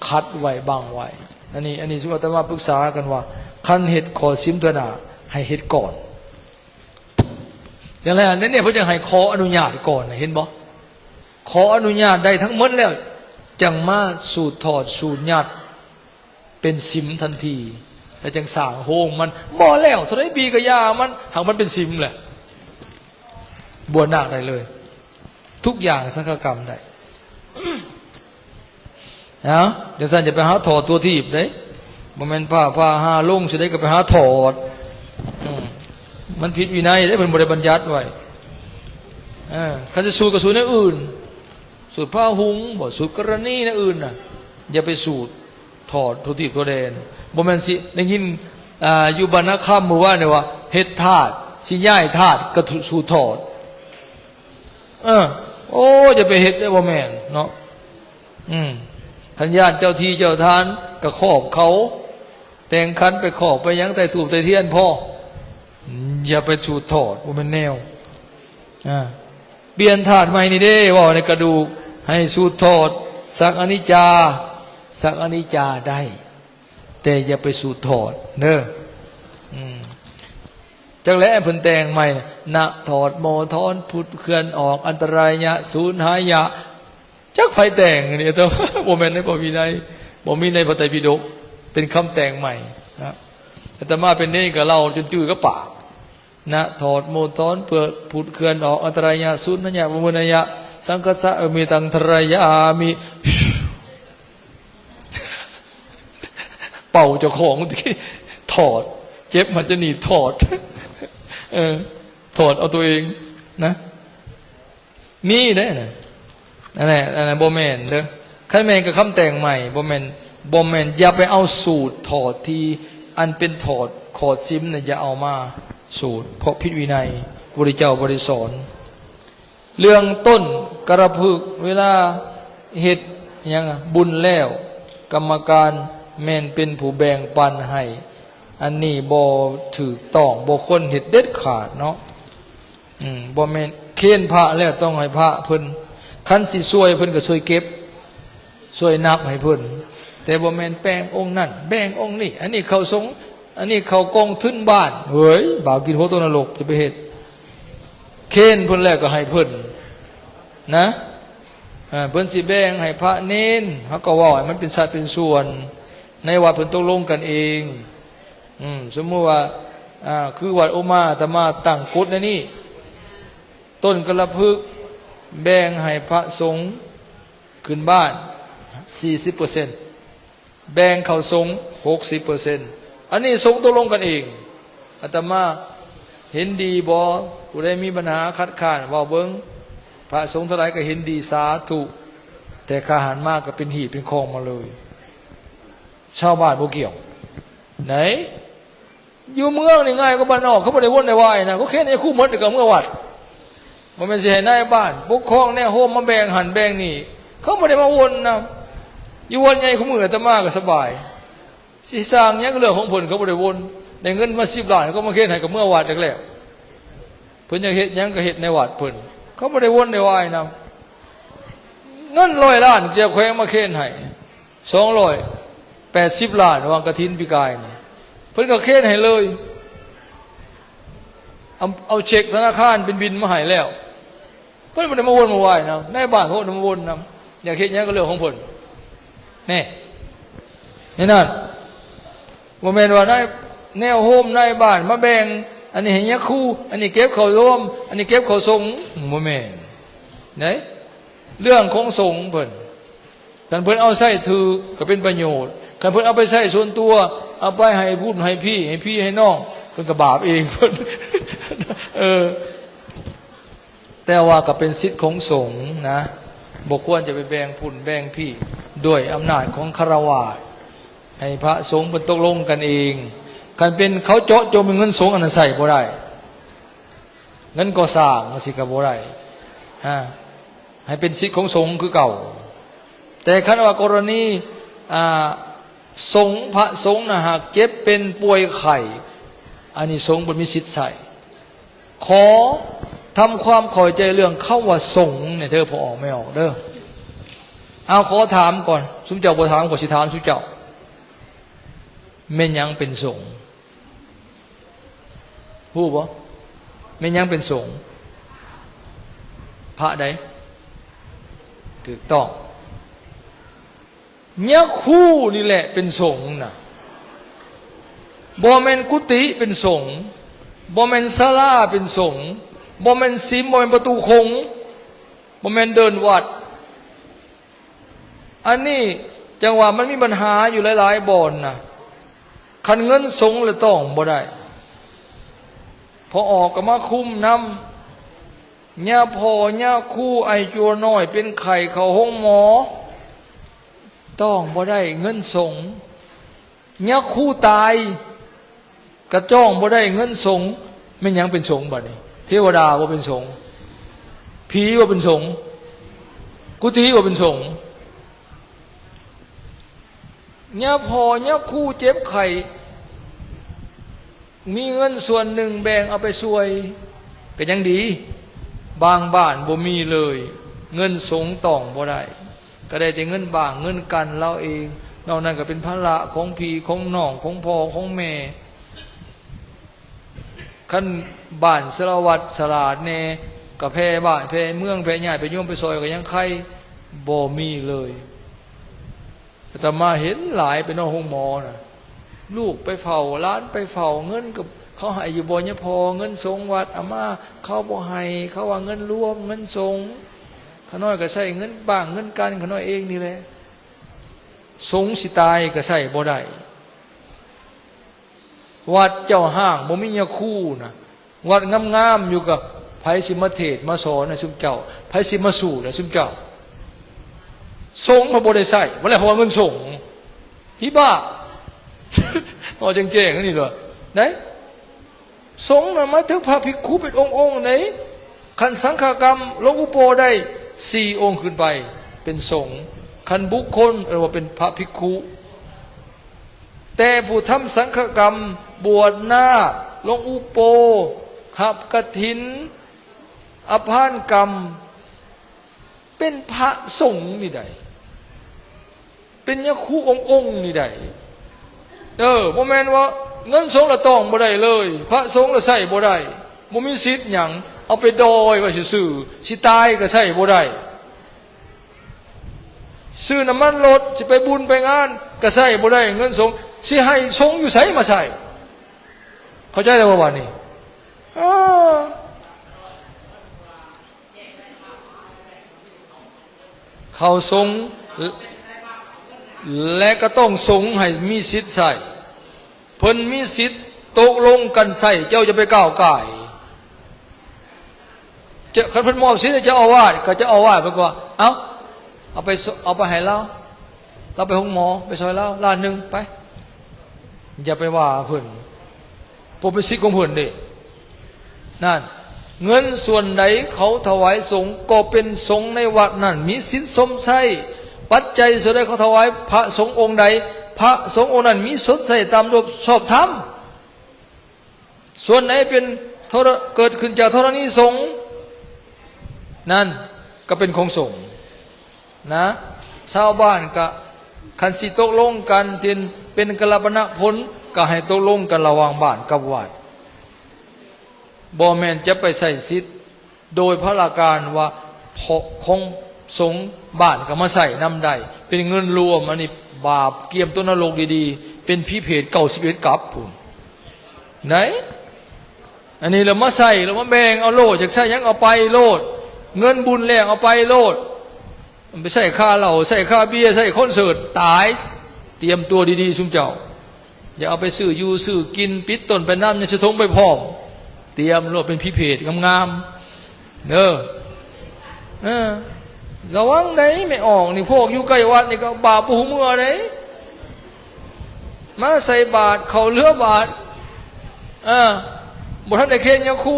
ຂັດໄວ້ ບັງໄວ້. ອັນນີ້ ອັນນີ້ ສຸອາດຕະມາປຶກສາກັນວ່າ ຄັນເຮັດຂໍສິມເທື່ອໜ້າ ໃຫ້ເຮັດກ່ອນ. ຢ່າງໃດ ໃນນີ້ເພິ່ນຈະໃຫ້ຂໍອະນຸຍາດກ່ອນ ເຫັນບໍ່? ຂໍອະນຸຍາດໄດ້ທັງໝົດແລ້ວ ຈັ່ງມາສູດຖອດ ສູດຍັດ ເປັນສິມທັນທີ ແລ້ວຈັ່ງສ້າງໂຮງມັນ. ບໍ່ແລ້ວ ເທົ່າໃດປີກໍຢ່າມັນ ຫາກມັນເປັນສິມແຫຼະ ບວດນາກໄດ້ເລີຍ ທຸກຢ່າງສັງຄະກຳໄດ້. ເອົາ ຈັ່ງຊັ້ນຢ່າໄປຫາຖອດຕົວທີບເດ້ ບໍ່ແມ່ນພາ ພາຫາລົງຊິໄດ້ກໍໄປຫາຖອດ. ອືມ ມັນຜິດວິໄນເດ້ ເພິ່ນບໍ່ໄດ້ບັນຍັດໄວ້. ເອີ ຄັນຊິສູດກໍສູດແນວອື່ນ ສູດພາຫຸງບໍ ສູດກໍລະນີແນວອື່ນນະ ຢ່າໄປສູດ ຖອດທົ່ວທີບທົ່ວແດນ. ບໍ່ແມ່ນຊິໄດ້ຍິນ ອ່າ ຢູ່ບ້ານນາຄຳມື້ວານນີ້ວ່າ ເຮັດທາດ ຊິຍ້າຍທາດກໍສູດຖອດ. ເອີ ໂອ້ ຢ່າໄປເຮັດເດ້ ບໍ່ແມ່ນເນາະ. ອືມ ຄັນຢ້ານເຈົ້າທີ່ເຈົ້າທານກໍຄອບເຂົາ ແຕ່ງຂັນໄປຄອບໄປຫຍັງ ໃຕ້ທູບໃຕ້ທຽນພໍ ຢ່າໄປສູດຖອດ ບໍ່ແມ່ນແນວ. ອ່າ ປ່ຽນທາດໃໝ່ນີ້ເດ້ ເວົ້າໃນກະດູກ ໃຫ້ສູດຖອດ ສັກອະນິດຈາ ສັກອະນິດຈາໄດ້ ແຕ່ຢ່າໄປສູດຖອດເດີ. ອືມ ຈັກແຫຼະ ເພິ່ນແຕ່ງໃໝ່ ນະຖອດໂມທອນ ພຸດເຄື່ອນອອກ ອັນຕະລາຍະ ສູນຫາຍະ ຈັກໃຜແຕ່ງອັນນີ້ ແຕ່ວ່າບໍ່ແມ່ນໃນພະວິໄນ ບໍ່ມີໃນພະໄຕປິດົກ ເປັນຄຳແຕ່ງໃໝ່ນະ. ອາດຕະມາເປັນເນນກໍເລົ່າຈົນຈື່ກັບປາກ ນະຖອດໂມທອນ ເພື່ອພຸດເຄື່ອນອອກ ອັນຕະລາຍະ ສູນຫາຍະ ວະມຸນນະຍະ ສັງຄັດສະ ເອ ມີຕັງ ທະລາຍາມິ. ເປົ່າເຈົ້າຂອງຕິ ຖອດ ເຈັບມັນຈະໜີ ຖອດ ເອີ ຖອດເອົາຕົວເອງນະ. ມີເດ້ນະ ອັນນັ້ນ ອັນນັ້ນບໍ່ແມ່ນເດີ. ຄັນແມ່ນກໍຄຳແຕ່ງໃໝ່ ບໍ່ແມ່ນ ບໍ່ແມ່ນ ຢ່າໄປເອົາສູດຖອດທີ່ອັນເປັນຖອດຂອດສິມນະ ຢ່າເອົາມາສູດ ເພາະຜິດວິໄນ ພະພຸດທະເຈົ້າບໍ່ໄດ້ສອນ. ເລື່ອງຕົ້ນກະລະພຶກ ເວລາເຮັດຫຍັງບຸນແລ້ວ ກຳມະການແມ່ນເປັນຜູ້ແບ່ງປັນໃຫ້ ອັນນີ້ບໍ່ຖືກຕ້ອງ ບໍ່ຄວນເຮັດເດັດຂາດເນາະ. ອືມ ບໍ່ແມ່ນເຄນພະແລ້ວຕ້ອງໃຫ້ພະເພິ່ນ ຄັນຊິຊ່ວຍເພິ່ນກໍຊ່ວຍເກັບ ຊ່ວຍນັບໃຫ້ເພິ່ນ ແຕ່ບໍ່ແມ່ນແບ່ງອົງນັ້ນແບ່ງອົງນີ້ ອັນນີ້ເຂົ້າສົງ ອັນນີ້ເຂົ້າກອງທຶນບ້ານ. ເອີຍ ບາບກິນຫົວຕົກນະລົກ ຈະໄປເຮັດ ເຄນເພິ່ນແລ້ວກໍໃຫ້ເພິ່ນນະ. ເອີ ເພິ່ນຊິແບ່ງໃຫ້ພະເນນ ເຮົາກໍເວົ້າໃຫ້ມັນເປັນສັດເປັນສ່ວນ ໃນວັດເພິ່ນຕົກລົງກັນເອງ. ອືມ ສົມມຸດວ່າ ອ່າ ຄືວັດອຸມາ ອາດຕະມາຕັ້ງກົດໃນນີ້ ຕົ້ນກະລະພຶກແບ່ງໃຫ້ພະສົງຂຶ້ນບ້ານສີ່ສິບເປີເຊັນ ແບ່ງເຂົ້າສົງຫົກສິບເປີເຊັນ ອັນນີ້ສົງຕົກລົງກັນເອງ. ອາດຕະມາເຫັນດີບໍ່? ຜູ້ໃດມີບັນຫາຄັດຄ້ານເວົ້າເບິ່ງ ພະສົງເທົ່າໃດກໍເຫັນດີ ສາທຸ ແຕ່ຂ້າຫັນມາກໍເປັນຮີດເປັນຄອງມາເລີຍ ຊາວບ້ານບໍ່ກ່ຽວໃດ. ຢູ່ເມືອງນີ້ງ່າຍກວ່າບ້ານນອກ ເຂົາບໍ່ໄດ້ວົນໄດ້ວາຍນະ ເຂົາເຄນໃຫ້ຄູໝົດ ແລ້ວກໍເມືອວັດ. ບໍ່ແມ່ນຊິໃຫ້ນາຍບ້ານປົກຄອງແນວໂຮມມາແບ່ງຫັ້ນແບ່ງນີ້ ເຂົາບໍ່ໄດ້ມາວົນນຳ. ຢູ່ວັດໃຫຍ່ຄູ່ມື້ອາດຕະມາກໍສະບາຍ ຊິສ້າງຫຍັງເລື່ອງຂອງເພິ່ນ ເຂົາບໍ່ໄດ້ວົນ. ໄດ້ເງິນມາສິບລ້ານ ເຂົາມາເຄນໃຫ້ກໍເມືອວັດຈັກແລ້ວ. ເພິ່ນຢາກເຮັດຫຍັງກໍເຮັດໃນວັດເພິ່ນ ເຂົາບໍ່ໄດ້ວົນໄດ້ວາຍນຳ. ເງິນຮ້ອຍລ້ານ ເຈົ້າແຂວງມາເຄນໃຫ້ ສອງຮ້ອຍແປດສິບລ້ານ ຫວ່າງກະຖິນປີກາຍນີ້ ເພິ່ນກໍເຄນໃຫ້ເລີຍ. ເອົາ ເອົາເຊັກທະນາຄານເປັນບິນມາໃຫ້ແລ້ວ ເພິ່ນບໍ່ໄດ້ມາວົນມາວາຍນຳ ນາຍບ້ານເຂົາບໍ່ໄດ້ມາວົນນຳ. ຢາກເຮັດຫຍັງກໍເລື່ອງຂອງເພິ່ນແນ່. ໃນນັ້ນ ບໍ່ແມ່ນວ່ານາຍ ແນວໂຮມນາຍບ້ານມາແບ່ງ ອັນນີ້ໃຫ້ຍາຄູ ອັນນີ້ເກັບເຂົ້າໂຮມ ອັນນີ້ເກັບເຂົ້າສົງ ບໍ່ແມ່ນເດ້. ເລື່ອງຂອງສົງເພິ່ນ ຄັນເພິ່ນເອົາໃຊ້ຖືກກໍເປັນປະໂຫຍດ ຄັນເພິ່ນເອົາໄປໃຊ້ສ່ວນຕົວ ເອົາໄປໃຫ້ພຸ້ນໃຫ້ພີ້ ໃຫ້ພີ່ໃຫ້ນ້ອງ ເພິ່ນກໍບາບເອງເພິ່ນ. ເອີ ແຕ່ວ່າກໍເປັນສິດຂອງສົງນະ ບໍ່ຄວນຈະໄປແບ່ງພຸ້ນແບ່ງພີ້ ດ້ວຍອຳນາດຂອງຄະລາວາດ ໃຫ້ພະສົງເພິ່ນຕົກລົງກັນເອງ. ຄັນເປັນເຂົາເຈາະຈົງເປັນເງິນສົງ ອັນນັ້ນໃຊ້ບໍ່ໄດ້ ເງິນກໍ່ສ້າງຈັ່ງຊີ້ກໍບໍ່ໄດ້ ຮະ ໃຫ້ເປັນສິດຂອງສົງຄືເກົ່າ. ແຕ່ຄັນວ່າກໍລະນີ ອ່າ ສົງ ພະສົງນະຫາກເຈັບເປັນປ່ວຍໄຂ້ ອັນນີ້ສົງບໍ່ມີສິດໃຊ້. ຂໍທຳຄວາມເຂົ້າໃຈເລື່ອງຄຳວ່າສົງແດ່ເດີ ພໍ່ອອກແມ່ອອກເດີ. ເອົາ ຂໍຖາມກ່ອນ ຊຸມເຈົ້າບໍ່ຖາມ ຂ້ອຍຊິຖາມຊຸມເຈົ້າ ແມ່ນຫຍັງເປັນສົງ? ຮູ້ບໍ່? ແມ່ນຫຍັງເປັນສົງ? ພະໃດ? ຖືກຕ້ອງ. ຍາຄູນີ້ແຫຼະເປັນສົງນະ. ບໍ່ແມ່ນກຸຕິເປັນສົງ, ບໍ່ແມ່ນສາລາເປັນສົງ, ບໍ່ແມ່ນສິມ, ບໍ່ແມ່ນປະຕູຂົງ, ບໍ່ແມ່ນເດີ່ນວັດ. ອັນນີ້ຈັ່ງວ່າມັນມີບັນຫາຢູ່ຫຼາຍໆບ່ອນນະ. ຄັນເງິນສົງແລ້ວຕ້ອງບໍ່ໄດ້. ພໍອອກກໍມາຄຸມນຳ. ຍາພໍ່ຍາຄູ ໄອ້ຈົວນ້ອຍເປັນໄຂ້ເຂົ້າໂຮງໝໍ ຕ້ອງບໍ່ໄດ້ເງິນສົງ. ຍາຄູຕາຍກະຕ້ອງບໍ່ໄດ້ເງິນສົງ. ແມ່ນຫຍັງເປັນສົງບາດນີ້? ເທວະດາບໍ່ເປັນສົງ? ຜີບໍ່ເປັນສົງ? ກຸຕິບໍ່ເປັນສົງ? ຍາພໍ່ຍາຄູເຈັບໄຂ້ ມີເງິນສ່ວນໜຶ່ງແບ່ງເອົາໄປຊ່ວຍ ກໍຍັງດີ. ບາງບ້ານບໍ່ມີເລີຍ ເງິນສົງຕ້ອງບໍ່ໄດ້ ກໍໄດ້ແຕ່ເງິນບ້າງເງິນກັນລາວເອງ. ນອກນັ້ນກໍເປັນພາລະຂອງພີ່ຂອງນ້ອງ ຂອງພໍ່ຂອງແມ່. ຄັນບ້ານສາລະວັດສະຫຼາດແດ່ ກໍແຜ່ບ້ານແຜ່ເມືອງ ແຜ່ຍາດແຜ່ໂຍມໄປຊ່ອຍ ກໍຍັງໄຄ. ບໍ່ມີເລີຍ. ອາດຕະມາເຫັນຫຼາຍໄປນອນໂຮງໝໍນະ ລູກໄປເຝົ້າ ຫຼານໄປເຝົ້າ ເງິນກໍເຂົາໃຫ້ຢູ່ບໍ່ຍາພໍ່? ເງິນສົງວັດອາມາ ເຂົາບໍ່ໃຫ້ ເຂົາວ່າເງິນລວມ ເງິນສົງ. ຂະນ້ອຍກໍໃຊ້ເງິນບ້າງເງິນກັນຂະນ້ອຍເອງນີ້ແຫຼະ. ສົງຊິຕາຍກໍໃຊ້ບໍ່ໄດ້. ວັດເຈົ້າຮ້າງບໍ່ມີຍາຄູນະ ວັດງາມໆຢູ່ ກໍໃຜຊິມາເທດມາສອນໃຫ້ຊຸມເຈົ້າ? ໃຜຊິມາສູ້ໃຫ້ຊຸມເຈົ້າ? ສົງມັນບໍ່ໄດ້ໃຊ້ ບໍ່ແລ້ວເພາະວ່າເງິນສົງ. ຮີບ້າ ເວົ້າແຈ້ງໆ ອັນນີ້ເດີ ໄດ້. ສົງນະໝາຍເຖິງພະພິກຂຸເປັນອົງໆ ໃດ. ຄັນສັງຄະກຳ ຫຼວງປູ່ໂປໄດ້ສີ່ອົງຂຶ້ນໄປ ເປັນສົງ. ຄັນບຸກຄົນ ເອີ້ນວ່າເປັນພະພິກຂຸ. ແຕ່ຜູ້ທຳສັງຄະກຳ ບວດນາກ ລົງອຸໂປ ຮັບກະຖິນ ອະພານກຳ ເປັນພະສົງນີ້ໃດ໋ ເປັນຍາຄູອົງໆນີ້ໃດ໋ ເອີ ບໍ່ແມ່ນວ່າເງິນສົງລະຕ້ອງບໍ່ໄດ້ເລີຍ ພະສົງລະໃຊ້ບໍ່ໄດ້ ບໍ່ມີສິດຫຍັງ ເອົາໄປດອຍໄວ້ຊື່ໆ ຊິຕາຍກໍໃຊ້ບໍ່ໄດ້ ຊື້ນ້ຳມັນລົດ ຊິໄປບຸນໄປງານກໍໃຊ້ບໍ່ໄດ້ ເງິນສົງ ຊິໃຫ້ສົງຢູ່ໃສມາໃຊ້ ເຂົ້າໃຈແລ້ວບໍ່ບາດນີ້? ເອີ ເຂົ້າສົງ ແລະກໍຕ້ອງສົງໃຫ້ມີສິດໃຊ້ ເພິ່ນມີສິດຕົກລົງກັນໃຊ້ ເຈົ້າຢ່າໄປກ້າວກ່າຍ ເຈົ້າ ຄັນເພິ່ນມອບສິດໃຫ້ເຈົ້າອາວາດ ກໍເຈົ້າອາວາດເພິ່ນກໍວ່າ ເອົາ ເອົາໄປ ເອົາໄປໃຫ້ລາວ ລາວໄປໂຮງໝໍ ໄປຊ່ອຍລາວລ້ານໜຶ່ງ ໄປ ຢ່າໄປວ່າເພິ່ນ ເພາະເປັນສິດຂອງເພິ່ນເດ້ ນັ້ນ ເງິນສ່ວນໃດເຂົາຖວາຍສົງ ກໍເປັນສົງໃນວັດນັ້ນມີສິດຊົມໃຊ້ ປັດໄຈສ່ວນໃດເຂົາຖວາຍພະສົງອົງໃດ ພະສົງອົງນັ້ນມີຊົດໃຊ້ຕາມລະບຽບຊອບທຳ ສ່ວນໃດເປັນທໍລະ ເກີດຂຶ້ນຈາກທໍລະນີສົງ ນັ້ນກໍເປັນຂອງສົງນະ ຊາວບ້ານກະ ຄັນຊິຕົກລົງກັນເປັນ ເປັນກັນລະປະນະພົນ ກໍໃຫ້ຕົກລົງກັນລະຫວ່າງບ້ານກັບວັດ ບໍ່ແມ່ນຈະໄປໃຊ້ສິດ ໂດຍພະລາການວ່າ ເພາະຂອງສົງບ້ານກໍມາໃຊ້ນຳໄດ້ ເປັນເງິນລວມ ອັນນີ້ບາບກຽມຕົກນະລົກດີໆ ເປັນຜີເຜດເກົ້າສິບເອັດກັບພຸ້ນໃດ໋ ອັນນີ້ລະມາໃຊ້ ລະມາແບ່ງເອົາໂລດ ຢາກໃຊ້ຫຍັງເອົາໄປໂລດ ເງິນບຸນແລ້ວເອົາໄປໂລດ ມັນໄປໃຊ້ຄ່າເຫຼົ້າ ໃຊ້ຄ່າເບຍ ໃຊ້ຄອນເສີດ ຕາຍ ຕຽມຕົວດີໆ ຊຸມເຈົ້າ ຢ່າເອົາໄປຊື້ຢູ່ຊື້ກິນ ປິດຕົ້ນໄປນຳ ຍັງສະທົງໄປພ້ອມ ຕຽມໂລດ ເປັນຜີເຜດງາມໆ ເດີ ເອີ ລະວັງໃດ໋ ແມ່ອອກນີ້ ພວກຢູ່ໃກ້ວັດນີ້ກໍບາບບໍ່ຮູ້ເມື່ອໃດ໋ ມາໃສ່ບາດ ເຂົ້າເຫຼືອບາດ ເອີ ບໍ່ທັນໄດ້ເຄນຍາຄູ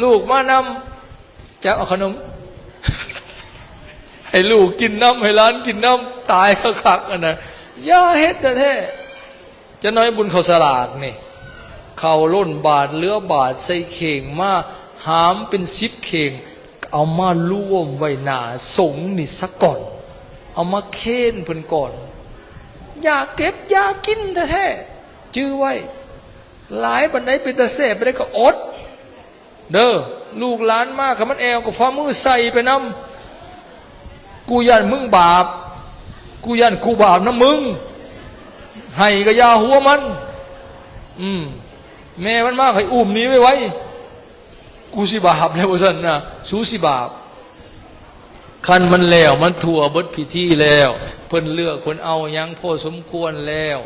ລູກມານຳ ຈັບເອົາຂະໜົມ ໃຫ້ລູກກິນນຳ ໃຫ້ຫຼານກິນນຳ ຕາຍຄັກໆ ອັນນັ້ນ ຢ່າເຮັດແທ້ໆ ຈັກໜ້ອຍບຸນເຂົ້າສະຫຼາກນີ້ ເຂົ້າລົ້ນບາດເຫຼືອບາດ ໃສ່ເຂ່ງມາ ຫາມເປັນສິບເຂ່ງ ເອົາມາລວມໄວ້ໜ້າສົງນີ້ສາກ່ອນ ເອົາມາເຄນເພິ່ນກ່ອນ ຢາກເກັບຢາກກິນແທ້ໆ ຈື່ໄວ້ ຫຼາຍປານໃດ ເປັນຕາແຊບປານໃດກໍອົດ ເດີ ລູກຫຼານມາ ຄັນມັນແອວກໍຝ່າມືໃສ່ໄປນຳ ກູຢ້ານມຶງບາບ ກູຢ້ານກູບາບນຳມຶງ ໃຫ້ກໍຢ່າຫົວມັນ ອືມ ແມ່ມັນມາໃຫ້ອຸ້ມໜີໄວໆ ກູຊິບາບແລ້ວ ວ່າຊັ້ນນະ ສູຊິບາບ ຄັນມັນແລ້ວ ມັນທົ່ວເບິດພິທີແລ້ວ ເພິ່ນເລືອກ ເພິ່ນເອົາຫຍັງພໍສົມຄວນແລ້ວ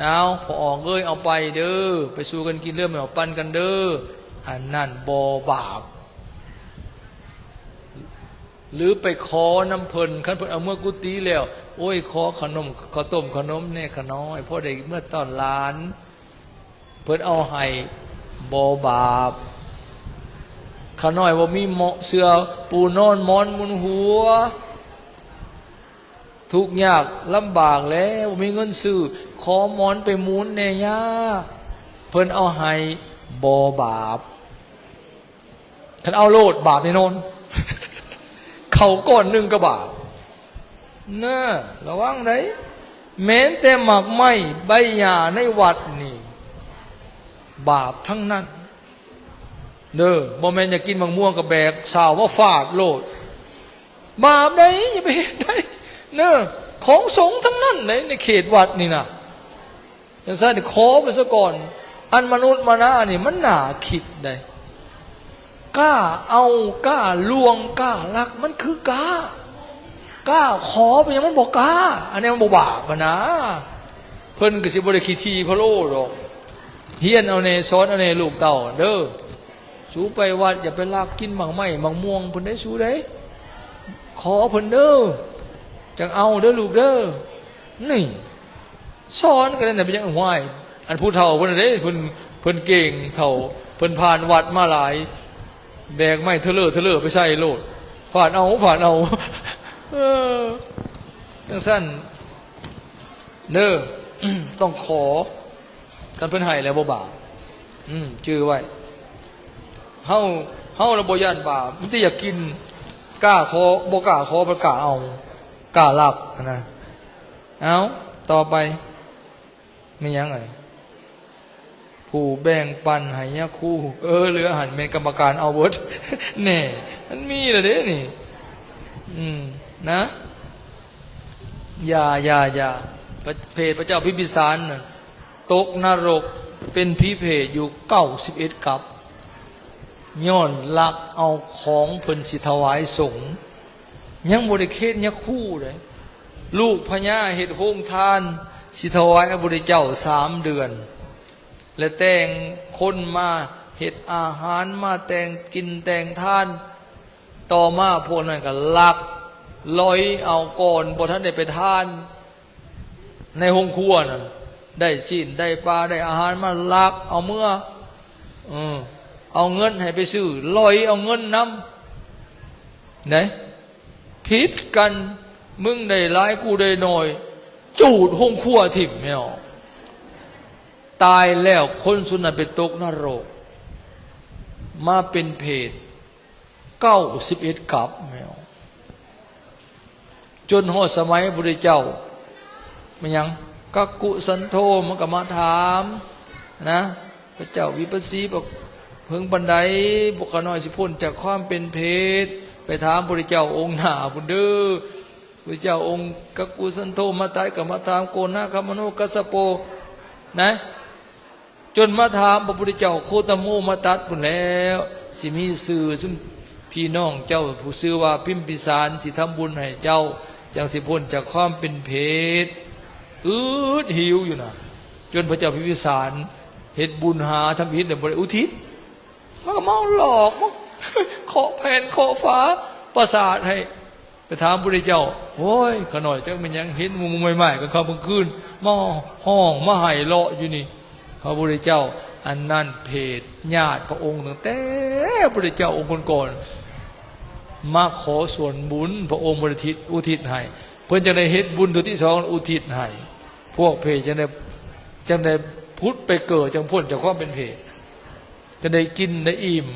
ເອົາ ພໍ່ອອກເອີຍ ເອົາໄປເດີ ໄປສູ່ກັນກິນເດີ ແມ່ອອກປັນກັນເດີ ອັນນັ້ນບໍ່ບາບ ຫຼືໄປຂໍນຳເພິ່ນ ຄັນເພິ່ນເອົາເມືອກຸຕິແລ້ວ ໂອ້ຍ ຂໍຂະໜົມ ເຂົ້າຕົ້ມຂະໜົມແດ່ຂະນ້ອຍ ພໍໄດ້ເມືອຕ້ອນຫຼານ ເພິ່ນເອົາໃຫ້ ບໍ່ບາບ ຂະນ້ອຍບໍ່ມີເໝາະເສື່ອປູນອນ ໝອນມຸນຫົວ ທຸກຍາກລຳບາກແລ້ວ ບໍ່ມີເງິນຊື້ ຂໍໝອນໄປໝູນແດ່ຍ່າ ເພິ່ນເອົາໃຫ້ ບໍ່ບາບ ຄັນເອົາໂລດບາບແນ່ນອນ ເຂົ້າກ້ອນໜຶ່ງກໍບາບ ນະ ລະວັງໃດ໋ ແມ່ນແຕ່ໝາກໄມ້ໃບຫຍ້າໃນວັດນີ້ ບາບທັງນັ້ນເດີ ບໍ່ແມ່ນຢາກກິນໝາກມ່ວງກໍແບກຊາວມາຟາດໂລດ ບາບໃດ໋ ຢ່າໄປເຮັດໃດ໋ ເດີ ຂອງສົງທັງນັ້ນໃດ໋ ໃນເຂດວັດນີ້ນະ ຈັ່ງຊັ້ນຂໍໄປຊະກ່ອນ ອັນມະນຸດມະນານີ້ມັນໜ້າຄິດໃດ໋ ກ້າເອົາ ກ້າລ່ວງ ກ້າລັກ ມັນຄືກ້າ ກ້າຂໍ ເປັນຫຍັງມັນບໍ່ກ້າ ອັນນີ້ມັນບໍ່ບາບຫັ້ນນາ ເພິ່ນກໍຊິບໍ່ໄດ້ຂີ້ຖີ່ພະໂລ້ດອກ ຮຽນເອົາແດ່ ສອນເອົາແດ່ລູກເຕົ້າເດີ ສູໄປວັດຢ່າໄປລັກກິນໝາກໄມ້ໝາກມ່ວງເພິ່ນໄດ໋ສູເດ້ ຂໍເພິ່ນເດີ ຈັ່ງເອົາເດີລູກເດີ ນີ້ ສອນກັນນັ້ນແຫຼະ ເປັນຫຍັງ ຫ້ວຍ ອັນຜູ້ເຖົ້າເພິ່ນເດ້ ເພິ່ນ ເພິ່ນເກັ່ງເຖົ້າ ເພິ່ນຜ່ານວັດມາຫຼາຍ ແບກໄມ້ເທີເລີເທີເລີໄປໃສ່ໂລດ ຟາດເອົາ ຟາດເອົາ ເອີ ຈັ່ງຊັ້ນເດີ ຕ້ອງຂໍ ຄັນເພິ່ນໃຫ້ແລ້ວບໍ່ບາບ. ອືມ ຈື່ໄວ້. ເຮົາ ເຮົາລະບໍ່ຢ້ານບາບ, ມີແຕ່ຢາກກິນ. ກ້າຂໍ ບໍ່ກ້າຂໍ ບໍ່ກ້າເອົາ ກ້າລັກນະ. ເອົາ ຕໍ່ໄປ ແມ່ນຫຍັງອັນນີ້? ຜູ້ແບ່ງປັນໃຫ້ຍາຄູ. ເອີ ເຫຼືອຫັ້ນແມ່ນກຳມະການເອົາເບິດ. ແນ່ ມັນມີລະເດ້ນີ້. ອືມ ນະ ຢ່າ ຢ່າ ຢ່າ. ພະ ເຜດພະເຈົ້າພິມພິສານນະ ຕົກນະລົກເປັນຜີເຜດຢູ່ເກົ້າສິບເອັດກັບ ຍ້ອນລັກເອົາຂອງເພິ່ນຊິຖວາຍສົງ. ຍັງບໍ່ໄດ້ເຄນຍາຄູເດ້. ລູກພະຍາເຮັດໂຮງທານ ຊິຖວາຍພະພຸດທະເຈົ້າສາມເດືອນ ແລະ ແຕ່ງຄົນມາເຮັດອາຫານ ມາແຕ່ງກິນແຕ່ງທານ. ຕໍ່ມາພວກນັ້ນກໍລັກ ຫຼອຍເອົາກ່ອນ ບໍ່ທັນໄດ້ໄປທານໃນໂຮງຄົວນັ້ນ ໄດ້ຊີ້ນ ໄດ້ປາ ໄດ້ອາຫານມາ ລັກເອົາເມືອ. ເອີ ເອົາເງິນໃຫ້ໄປຊື້ ຫຼອຍເອົາເງິນນຳ. ເດ້ ຜິດກັນ ມຶງໄດ້ຫຼາຍ ກູໄດ້ໜ້ອຍ ຈູດໂຮງຄົວຖິ້ມແມ່ນອອກ. ຕາຍແລ້ວ ຄົນຊຸມນັ້ນໄປຕົກນະລົກ ມາເປັນເຜດເກົ້າສິບເອັດກັບແມ່ນອອກ. ຈົນຮອດສະໄໝພະພຸດທະເຈົ້າ ແມ່ນຫຍັງ ກັກກຸສັນໂທ ມັນກໍມາຖາມນະ ພະເຈົ້າວິປັດສີ ບັກເພິງປານໃດ ພວກຂ້ານ້ອຍຊິພົ້ນຈາກຄວາມເປັນເຜດ? ໄປຖາມພະພຸດທະເຈົ້າອົງໜ້າພຸ້ນເດີ. ພະພຸດທະເຈົ້າອົງກັກກຸສັນໂທມາຕັດ ກໍມາຖາມໂກນາຄະມະໂນກັດສະໂປນະ ຈົນມາຖາມພະພຸດທະເຈົ້າໂຄຕະໂມມາຕັດພຸ້ນແລ້ວ. ຊິມີຊື່ຊຸມພີ່ນ້ອງເຈົ້າຜູ້ຊື່ວ່າພິມພິສານ ຊິທຳບຸນໃຫ້ເຈົ້າ ຈັ່ງຊິພົ້ນຈາກຄວາມເປັນເຜດ. ອືດຫິວຢູ່ນະ ຈົນພະເຈົ້າພິມພິສານເຮັດບຸນຫາທຳອິດ ແລ້ວບໍ່ໄດ້ອຸທິດ. ມັນກໍມາຫຼອກ ມາເຄາະແຜ່ນເຄາະຝາປາສາດໃຫ້ ໄປຖາມພະພຸດທະເຈົ້າ. ໂອ້ຍ ຂ້ານ້ອຍຈັກແມ່ນຫຍັງ ເຫັນໝູ່ໆໝ້າຍໆ ກາງຄ່ຳກາງຄືນ ມາຮ້ອງມາໄຫ້ເລາະຢູ່ນີ້. ພະພຸດທະເຈົ້າ ອັນນັ້ນເຜດຍາດພະອົງຕັ້ງແຕ່ພະພຸດທະເຈົ້າອົງກ່ອນໆ ມາຂໍສ່ວນບຸນ ພະອົງບໍ່ໄດ້ທິດ ອຸທິດໃຫ້. ເພິ່ນຈັ່ງໄດ້ເຮັດບຸນເທື່ອທີສອງ ອຸທິດໃຫ້. ພວກເຜດຈັ່ງໄດ້ ຈັ່ງໄດ້ຜຸດໄປເກີດ ຈັ່ງພົ້ນຈາກຄວາມເປັນເຜດ ຈັ່ງໄດ້ກິນໄດ້ອີ່ມ.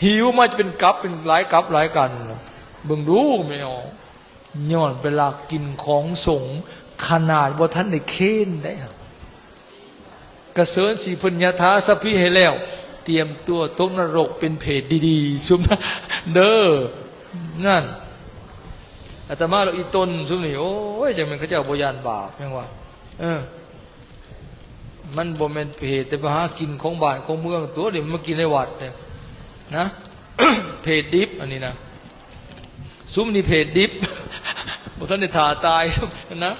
ຫິວມາຈະເປັນກັບ ເປັນຫຼາຍກັບຫຼາຍກັນ. ເບິ່ງດູແມ່ອອກ ຍ້ອນໄປລັກກິນຂອງສົງ ຂະໜາດບໍ່ທັນໄດ້ເຄນໄດ້. ກະເຊີນຊິເພິ່ນຍະຖາສັບພີໃຫ້ແລ້ວ ຕຽມຕົວຕົກນະລົກເປັນເຜດດີໆ ຊຸມເດີ. ນັ້ນ ອາດຕະມາລະອີ່ຕົນຊຸມນີ້ ໂອ້ຍ ຈັ່ງແມ່ນເຂົາເຈົ້າບໍ່ຢ້ານບາບ ແມ່ນວ່າ ເອີ ມັນບໍ່ແມ່ນເຜດ ແຕ່ມາຫາກິນຂອງບ້ານຂອງເມືອງຕົວະ ນີ້ມັນມາກິນໃນວັດເດ້ນະ. ເຜດດິບອັນນີ້ນະ ຊຸມນີ້ເຜດດິບ ບໍ່ທັນໄດ້ຖ້າຕາຍນະ.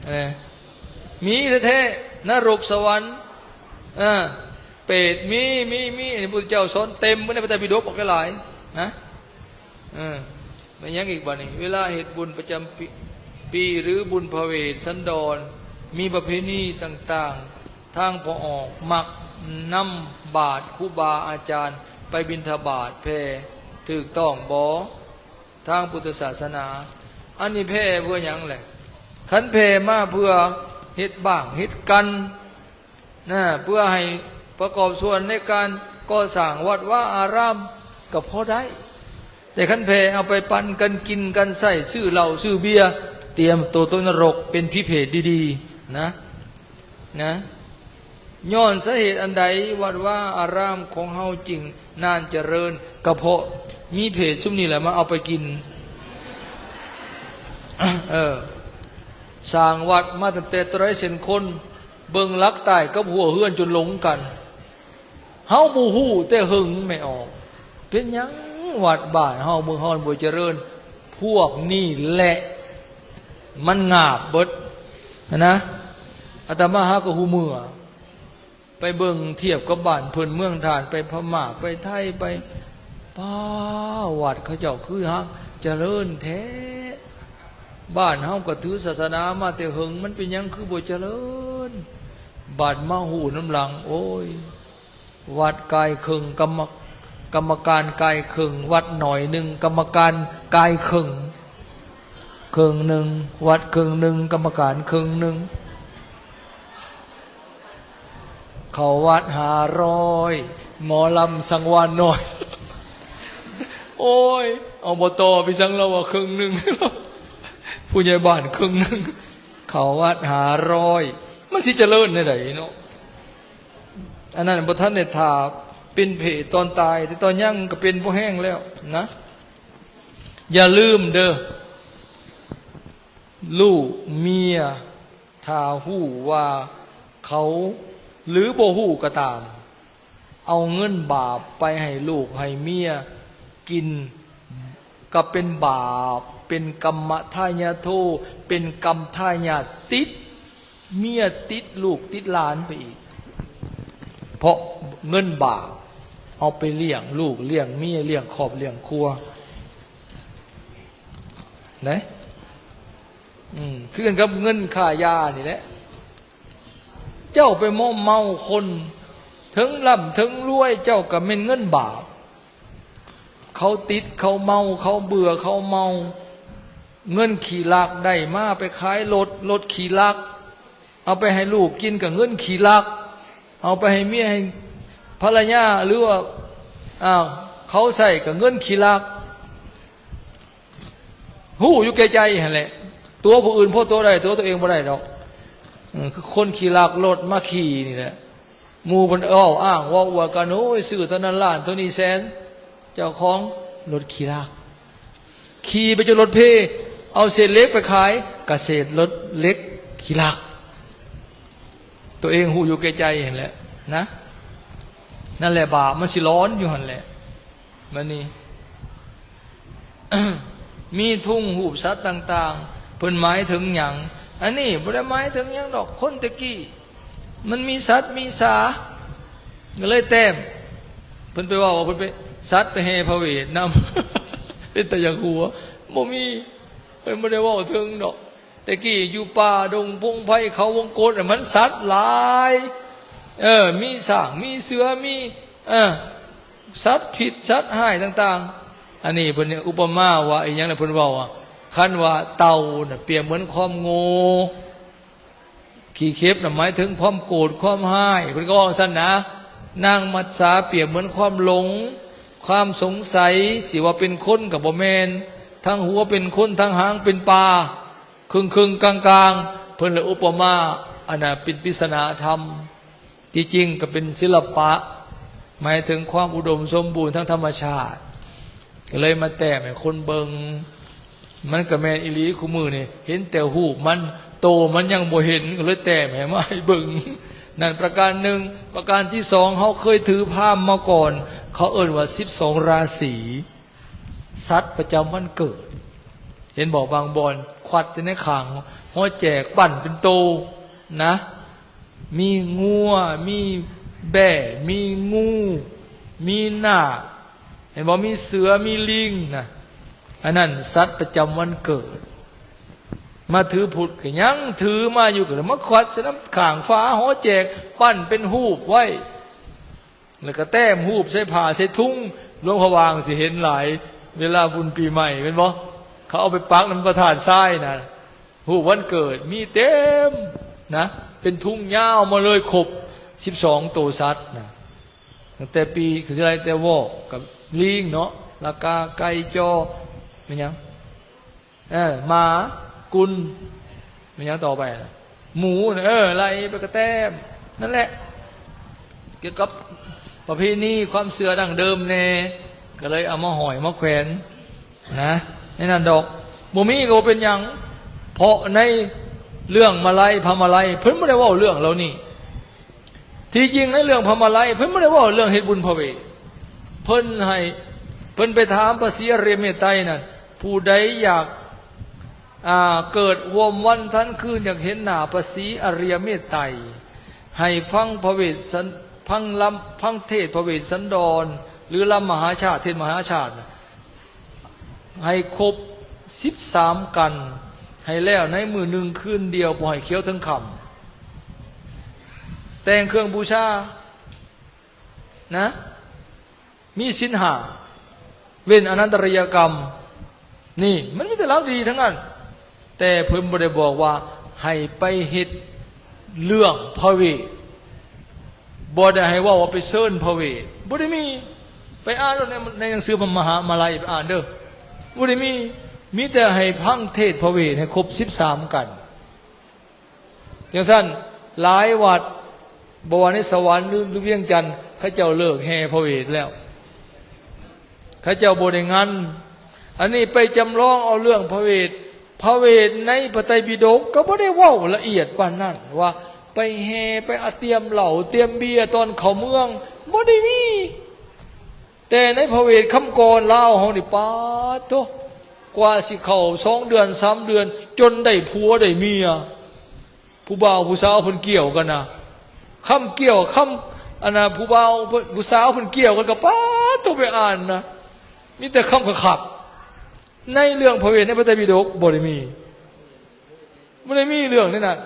ເອີ ມີແທ້ໆ ນະລົກສະຫວັນ ເອີ ເປດ ມີ ມີ ມີ. ອັນນີ້ພະພຸດທະເຈົ້າສອນເຕັມເບິດໃນພະໄຕປິດົກບັກຫຼາຍໆນະ. ເອີ ແມ່ນຫຍັງອີກບາດນີ້? ເວລາເຮັດບຸນປະຈຳປີ ປີ ຫຼື ບຸນພະເວດສັນດອນ ມີປະເພນີຕ່າງໆ ທາງພໍ່ອອກມັກນຳບາດຄູບາອາຈານໄປບິນທະບາດແຜ່ ຖືກຕ້ອງບໍ່? ທາງພຸດທະສາສະໜາ ອັນນີ້ແຜ່ເພື່ອຫຍັງແຫຼະ? ຄັນແຜ່ມາເພື່ອເຮັດບ້າງເຮັດກັນ ນະ ເພື່ອໃຫ້ປະກອບສ່ວນໃນການກໍ່ສ້າງວັດວາອາຣາມກໍພໍໄດ້, ແຕ່ຄັນແຜ່ເອົາໄປປັນກັນກິນກັນໃຊ້ ຊື້ເຫຼົ້າຊື້ເບຍ ຕຽມໂຕຕົກນະລົກເປັນຜີເຜດດີໆ ນະ ນະ. ຍ້ອນສາເຫດອັນໃດວັດວາອາຣາມຂອງເຮົາຈຶ່ງນານຈະເລີນ? ກໍເພາະມີເຜດຊຸມນີ້ແຫຼະມາເອົາໄປກິນ. ເອີ ສ້າງວັດມາຕັ້ງແຕ່ໂຕໃດເຊັ່ນຄົນ ເບິ່ງຫຼັກໃຕ້ກັບຫົວເຮືອນຈົນຫຼົງກັນ. ເຮົາບໍ່ຮູ້ແຕ່ເຫິງແມ່ອອກ. ເປັນຫຍັງວັດບ້ານເຮົາເມືອງເຮົາບໍ່ຈະເລີນ? ພວກນີ້ແຫຼະມັນງາບເບິດຫັ້ນນະ. ອາດຕະມາຫາກໍຮູ້ເມື່ອ ໄປເບິ່ງທຽບກັບບ້ານເພິ່ນເມືອງທ່ານ ໄປພະມ້າ ໄປໄທ ໄປ ປ້າ ວັດເຂົາເຈົ້າຄືຮັກຈະເລີນແທ້. ບ້ານເຮົາກໍຖືສາສະໜາມາແຕ່ເຫິງ ມັນເປັນຫຍັງຄືບໍ່ຈະເລີນ? ບາດມາຮູ້ນຳຫຼັງ ໂອ້ຍ ວັດກາຍເຄິ່ງ ກຳມະ ກຳມະການກາຍເຄິ່ງ ວັດໜ້ອຍໜຶ່ງ ກຳມະການກາຍເຄິ່ງ ເຄິ່ງໜຶ່ງ ວັດເຄິ່ງໜຶ່ງ ກຳມະການເຄິ່ງໜຶ່ງ. ເຂົ້າວັດຫ້າຮ້ອຍ ໝໍລຳສັງວານນ້ອຍ. ໂອ້ຍ ອບຕ ພີ່ສັງລາວວ່າເຄິ່ງໜຶ່ງ ຜູ້ໃຫຍ່ບ້ານເຄິ່ງໜຶ່ງ ເຂົ້າວັດຫ້າຮ້ອຍ ມັນຊິຈະເລີນແນວໃດເນາະ? ອັນນັ້ນບໍ່ທັນໄດ້ຖ້າເປັນເພດຕອນຕາຍ ແຕ່ຕອນຍັງກໍເປັນພໍແຮງແລ້ວນະ. ຢ່າລືມເດີ້ ລູກເມຍ ຖ້າຮູ້ວ່າເຂົາ ຫຼື ບໍ່ຮູ້ກໍຕາມ ເອົາເງິນບາບໄປໃຫ້ລູກໃຫ້ເມຍກິນ ກໍເປັນບາບ ເປັນກຳມະທາຍາໂທ ເປັນກຳທາຍາດ ຕິດເມຍ ຕິດລູກ ຕິດຫຼານໄປອີກ ເພາະເງິນບາບ ເອົາໄປລ້ຽງລູກ ລ້ຽງເມຍ ລ້ຽງຄອບ ລ້ຽງຄົວ ເດ້. ອືມ ຄືກັນກັບເງິນຄ່າຢານີ້ແຫຼະ. ເຈົ້າໄປມົມເມົາຄົນ ເຖິງລ່ຳເຖິງລວຍ ເຈົ້າກໍແມ່ນເງິນບາບ. ເຂົາຕິດ ເຂົາເມົາ ເຂົາເບື່ອ ເຂົາເມົາ ເງິນຂີ້ລັກໄດ້ມາໄປຂາຍລົດ ລົດຂີ້ລັກ ເອົາໄປໃຫ້ລູກກິນກໍເງິນຂີ້ລັກ ເອົາໄປໃຫ້ເມຍ ໃຫ້ພັນລະຍາ ຫຼືວ່າ ອ້າວ ເຂົາໃຊ້ກໍເງິນຂີ້ລັກ. ຮູ້ຢູ່ແກ່ໃຈຫັ້ນແຫຼະ ຕົວຜູ້ອື່ນພໍຕົວໄດ້ ຕົວຕົວເອງບໍ່ໄດ້ດອກ. ເອີ ຄືຄົນຂີ້ລັກລົດມາຂີ່ນີ້ແຫຼະ ໝູ່ເພິ່ນເວົ້າອ້າງເວົ້າອວດກັນ ໂອ້ຍ ຊື້ເທົ່ານັ້ນລ້ານ ເທົ່ານີ້ແສນ ເຈົ້າຂອງລົດຂີ້ລັກ ຂີ່ໄປຈົນລົດເພ ເອົາເສດເຫຼັກໄປຂາຍ ກະເສດລົດເຫຼັກຂີ້ລັກ. ຕົວເອງຮູ້ຢູ່ແກ່ໃຈຫັ້ນແຫຼະນະ ນັ້ນແຫຼະ ບາບມັນຊິຫຼອນຢູ່ຫັ້ນແຫຼະ. ບາດນີ້ ມີທຸງຮູບສັດຕ່າງໆ ເພິ່ນໝາຍເຖິງຫຍັງ? ອັນນີ້ບໍ່ໄດ້ໝາຍເຖິງຫຍັງດອກ ຄົນແຕ່ກີ້ມັນມີສັດມີສາ ກໍເລີຍແຕ້ມ ເພິ່ນໄປເວົ້າວ່າເພິ່ນໄປ ສັດໄປແຫ່ພະເວດນຳ ເປັນຕາຢາກຫົວ. ບໍ່ມີ ເພິ່ນບໍ່ໄດ້ເວົ້າເຖິງດອກ. ແຕ່ກີ້ຢູ່ປ່າດົງພົງໄພເຂົາວົງກົດ ມັນສັດຫຼາຍ ເອີ ມີຊ້າງ ມີເສືອ ມີ ເອີ ສັດພິດສັດຮ້າຍຕ່າງໆ. ອັນນີ້ເພິ່ນອຸປະມາວ່າອີ່ຫຍັງລະ ເພິ່ນເວົ້າວ່າ ຄັນວ່າເຕົ່ານະປຽບເໝືອນຄວາມໂງ່ ຂີ້ເຂັບນະໝາຍເຖິງຄວາມໂກດຄວາມຮ້າຍ ເພິ່ນກໍເວົ້າຊັ້ນນະ. ນາງມັດສາປຽບເໝືອນຄວາມຫຼົງ ຄວາມສົງໄສ ຊິວ່າເປັນຄົນກໍບໍ່ແມ່ນ ທັງຫົວເປັນຄົນ ທັງຫາງເປັນປາ ເຄິ່ງໆກາງໆ ເພິ່ນເລີຍອຸປະມາ ອັນນະເປັນປິສະໜາທຳ. ທີ່ຈິງກໍເປັນສິລະປະ ໝາຍເຖິງຄວາມອຸດົມສົມບູນທາງທຳມະຊາດ ກໍເລີຍມາແຕ້ມໃຫ້ຄົນເບິ່ງ. ມັນກໍແມ່ນອີ່ຫຼີ ຄູ່ມື້ນີ້ເຫັນແຕ່ຮູບມັນ ໂຕມັນຍັງບໍ່ເຫັນ ກໍເລີຍແຕ້ມໃຫ້ມາໃຫ້ເບິ່ງ. ນັ້ນປະການໜຶ່ງ. ປະການທີສອງ ເຮົາເຄີຍຖືພາມມາກ່ອນ ເຂົາເອີ້ນວ່າສິບສອງລາສີ ສັດປະຈຳວັນເກີດ ເຫັນບໍ່? ບາງບ່ອນຄວັດໃສ່ໃນຂ້າງ ຫົວແຈກປັ້ນເປັນໂຕນະ ມີງົວ ມີແບ້ ມີງູ ມີນາກ ເຫັນບໍ່? ມີເສືອ ມີລີງນະ ອັນນັ້ນສັດປະຈຳວັນເກີດ. ມາຖືພຸດກໍຍັງຖືມາຢູ່ ກໍເລີຍມາຄວັດໃສ່ນຳຂ້າງຝາຫໍແຈກ ປັ້ນເປັນຮູບໄວ້ ແລ້ວກໍແຕ້ມຮູບໃສ່ຜ້າໃສ່ທຸງ. ຫຼວງພະບາງຊິເຫັນຫຼາຍ ເວລາບຸນປີໃໝ່ແມ່ນບໍ່? ເຂົາເອົາໄປປັກນຳພະທາດຊາຍນະ ຮູບວັນເກີດມີເຕັມນະ ເປັນທຸງຍາວມາເລີຍ ຄົບສິບສອງໂຕສັດນະ ຕັ້ງແຕ່ປີ ຄືຊິໄລ່ແຕ່ວອກກັບລີງເນາະ ລະກາ ໄກ່ ຈໍ ແມ່ນຫຍັງ? ເອີ ໝາ ກຸນ ແມ່ນຫຍັງຕໍ່ໄປນະ? ໝູນະ ເອີ ໄລ່ໄປກະແຕ້ມ. ນັ້ນແຫຼະ ກ່ຽວກັບປະເພນີຄວາມເຊື່ອດັ້ງເດີມແດ່ ກໍເລີຍເອົາມາຫ້ອຍມາແຂວນນະ ໃນນັ້ນດອກ. ບໍ່ມີກໍບໍ່ເປັນຫຍັງ ເພາະໃນເລື່ອງມາໄລ ພະມາໄລ ເພິ່ນບໍ່ໄດ້ເວົ້າເລື່ອງເຫຼົ່ານີ້. ທີ່ຈິງໃນເລື່ອງພະມາໄລ ເພິ່ນບໍ່ໄດ້ເວົ້າເລື່ອງເຮັດບຸນພະເວດ. ເພິ່ນໃຫ້ ເພິ່ນໄປຖາມພະສີອະລິຍະເມດໄຕນັ້ນ ຜູ້ໃດຢາກ ອ່າ ເກີດຮ່ວມວັນທັນຄືນ ຢາກເຫັນໜ້າພະສີອະລິຍະເມດໄຕ ໃຫ້ຟັງພະເວດສັນ ຟັງລຳ ຟັງເທດພະເວດສັນດອນ ຫຼື ລຳມະຫາຊາດ ເທດມະຫາຊາດ ໃຫ້ຄົບສິບສາມກັນ ໃຫ້ແລ້ວໃນມື້ໜຶ່ງຄືນດຽວ ບໍ່ໃຫ້ຂຽວເຖິງຄ່ຳ. ແຕ່ງເຄື່ອງບູຊານະ ມີສິນຫ້າ ເວັ້ນອະນັນຕະລິຍະກຳ ນີ້ມັນມີແຕ່ຫຼັກດີໆທັງນັ້ນ. ແຕ່ເພິ່ນບໍ່ໄດ້ບອກວ່າໃຫ້ໄປເຮັດເລື່ອງພະເວດ ບໍ່ໄດ້ໃຫ້ເວົ້າວ່າໄປເຊີນພະເວດ ບໍ່ໄດ້ມີ. ໄປອ່ານໂລດໃນ ໃນໜັງສືມະຫາມະໄລ ໄປອ່ານເດີ້ ບໍ່ໄດ້ມີ. ມີແຕ່ໃຫ້ຟັງເທດພະເວດໃຫ້ຄົບສິບສາມກັນ. ຈັ່ງຊັ້ນ ຫຼາຍວັດ ບໍ່ວ່າໃນສະຫວັນ ຫຼື ຫຼື ວຽງຈັນ ເຂົາເຈົ້າເລີກແຫ່ພະເວດແລ້ວ. ເຂົາເຈົ້າບໍ່ໄດ້ງັນ. ອັນນີ້ໄປຈຳລອງເອົາເລື່ອງພະເວດ. ພະເວດໃນພະໄຕປິດົກກໍບໍ່ໄດ້ເວົ້າລະອຽດປານນັ້ນ ວ່າໄປແຫ່ ໄປອາ ຕຽມເຫຼົ້າຕຽມເບຍຕອນເຂົ້າເມືອງ ບໍ່ໄດ້ມີ. ແຕ່ໃນພະເວດຄຳກອນລາວເຮົານີ້ ປາດໂທ້ ກວ່າຊິເຂົ້າສອງເດືອນສາມເດືອນ ຈົນໄດ້ຜົວໄດ້ເມຍ. ຜູ້ບ່າວຜູ້ສາວເພິ່ນກ່ຽວກັນນະ ຄຳກ່ຽວ ຄຳ ອັນນະ ຜູ້ບ່າວ ຜູ້ສາວເພິ່ນກ່ຽວກັນກໍ ປາດໂທ້ ໄປອ່ານນະ ມີແຕ່ຄຳຄັກໆ. ໃນເລື່ອງພະເວດໃນພະໄຕປິດົກບໍ່ໄດ້ມີ ບໍ່ໄດ້ມີເລື່ອງໃນນັ້ນ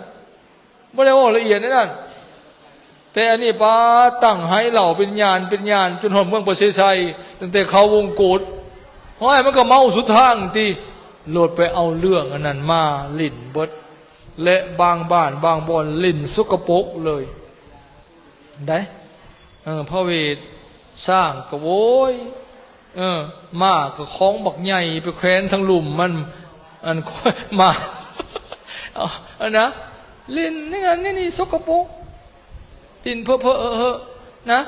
ບໍ່ໄດ້ເວົ້າລະອຽດໃນນັ້ນ. ແຕ່ອັນນີ້ ປາດ ຕັ້ງໄຫເຫຼົ້າເປັນຍານເປັນຍານ ຈົນຮອດເມືອງປະເສໄຊ ຕັ້ງແຕ່ເຂົ້າວົງກົດ ຫ້ອຍ ມັນກໍເມົາສຸດທາງຕິ ໂລດໄປເອົາເລື່ອງອັນນັ້ນມາຫຼິ້ນເບິດ ແລະ ບາງບ້ານບາງບ່ອນຫຼິ້ນສົກກະປົກເລີຍ ໄດ້ ເອີ ພະເວດ ຊ້າງກໍໂວຍ ເອີ ມ້າກໍຂອງບັກໃຫຍ່ໄປແຂວນທາງລຸ່ມມັນ ອັນ ມ້າ ເອົາ ອັນນະ ຫຼິ້ນໃນນັ້ນໃນນີ້ ສົກກະປົກ ຫຼິ້ນເພີ້ໆເຮີ້ໆນະ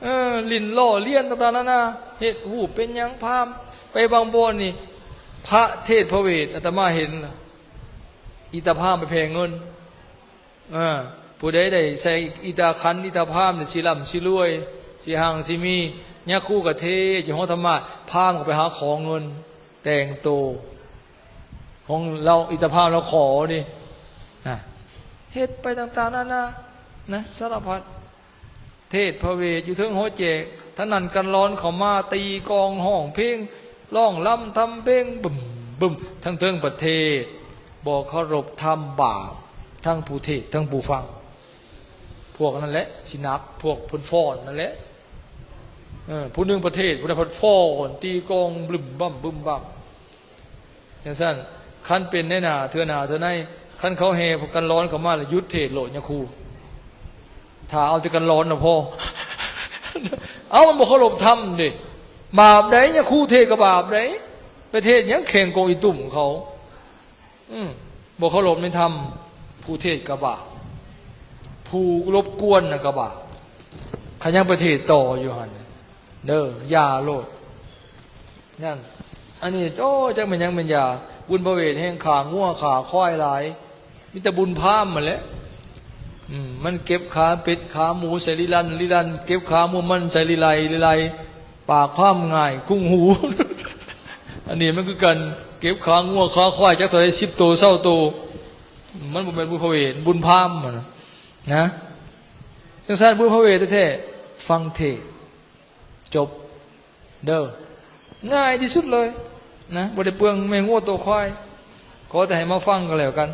ເອີ ຫຼິ້ນລໍ້ລຽນຕ່າງໆນານາ ເຮັດຮູບເປັນຫຍັງ ພາມ ໄປບາງບ່ອນນີ້ ພະເທດພະເວດ ອາດຕະມາເຫັນ ອີຕາພາມໄປແຜ່ເງິນ ເອີ ຜູ້ໃດໄດ້ໃສ່ອີຕາຂັນ ອີຕາພາມນີ້ ຊິລ່ຳຊິລວຍ ຊິຮັ່ງຊິມີ. ຍາຄູກະເທດຢູ່ຫໍທຳມະ ພາມກໍໄປຫາຂໍເງິນ ແຕ່ງໂຕ ຂອງລາວ ອີຕາພາມລາວຂໍນີ້ນະ ເຮັດໄປຕ່າງໆນານານະ ສາລະພັດ. ເທດພະເວດຢູ່ເທິງຫໍແຈກ ທາງນັ້ນກັນລອນເຂົ້າມາ ຕີກອງ ຮ້ອງເພງ ຮ້ອງລຳທຳເພງ ບຶມບຶມ ທັງເທິງປະເທດ ບໍ່ເຄົາລົບທຳ ບາບ ທັງຜູ້ເທດທັງຜູ້ຟັງ. ພວກນັ້ນແຫຼະຊິໜັກ ພວກເພິ່ນຟ້ອນນັ້ນແຫຼະ ເອີ ຜູ້ໜຶ່ງປະເທດ ຜູ້ໃດພັດຟ້ອນ ຕີກອງບຶມບຳບຶມບຳ. ຈັ່ງຊັ້ນ ຄັນເປັນໃນໜ້າເທື່ອໜ້າເທື່ອໃນ ຄັນເຂົາແຫ່ກັນລອນເຂົ້າມາ ແລ້ວຢຸດເທດໂລດຍາຄູ ຖ້າເອົາແຕ່ກັນລອນນະພໍ. ເອົ້າ ມັນບໍ່ເຄົາລົບທຳເດ້ ບາບໃດ ຍາຄູເທດກໍບາບໃດ ໄປເທດຫຍັງແຂ່ງກົງອີຕຸ່ມເຂົາ ອືມ ບໍ່ເຄົາລົບໃນທຳ ຜູ້ເທດກໍບາບ ຜູ້ລົບກວນນະກໍບາບ ຄັນຍັງໄປເທດຕໍ່ຢູ່ຫັ້ນ ເດີ ຢ່າໂລດ ນັ້ນ ອັນນີ້ ໂອ້ ຈັກແມ່ນຫຍັງແມ່ນຢາ ບຸນພະເວດແຮ່ງຂ້າງົວຂ້າຄວາຍຫຼາຍ ມີແຕ່ບຸນພາມຫັ້ນແຫຼະ ອືມ ມັນເກັບຂາເປັດຂາໝູໃສ່ລິລັນ ລິລັນເກັບຂາໝູມັນໃສ່ລິໄລ ລິໄລ ປາກພາມງ່າຍຄຸງຫູ ອັນນີ້ມັນຄືກັນ ເກັບຂາງົວຂາຄວາຍຈັກເທົ່າໃດ ສິບໂຕ ຊາວໂຕ ມັນບໍ່ແມ່ນບຸນພະເວດ ບຸນພາມຫັ້ນນະ ນະ ຈັ່ງຊັ້ນ ບຸນພະເວດແທ້ໆ ຟັງເທດ ຈົບເດີ້ ງ່າຍທີ່ສຸດເລີຍນະ ບໍ່ໄດ້ເປືອງແມ່ງົວໂຕຄວາຍ ຂໍແຕ່ໃຫ້ມາຟັງກໍແລ້ວກັນ.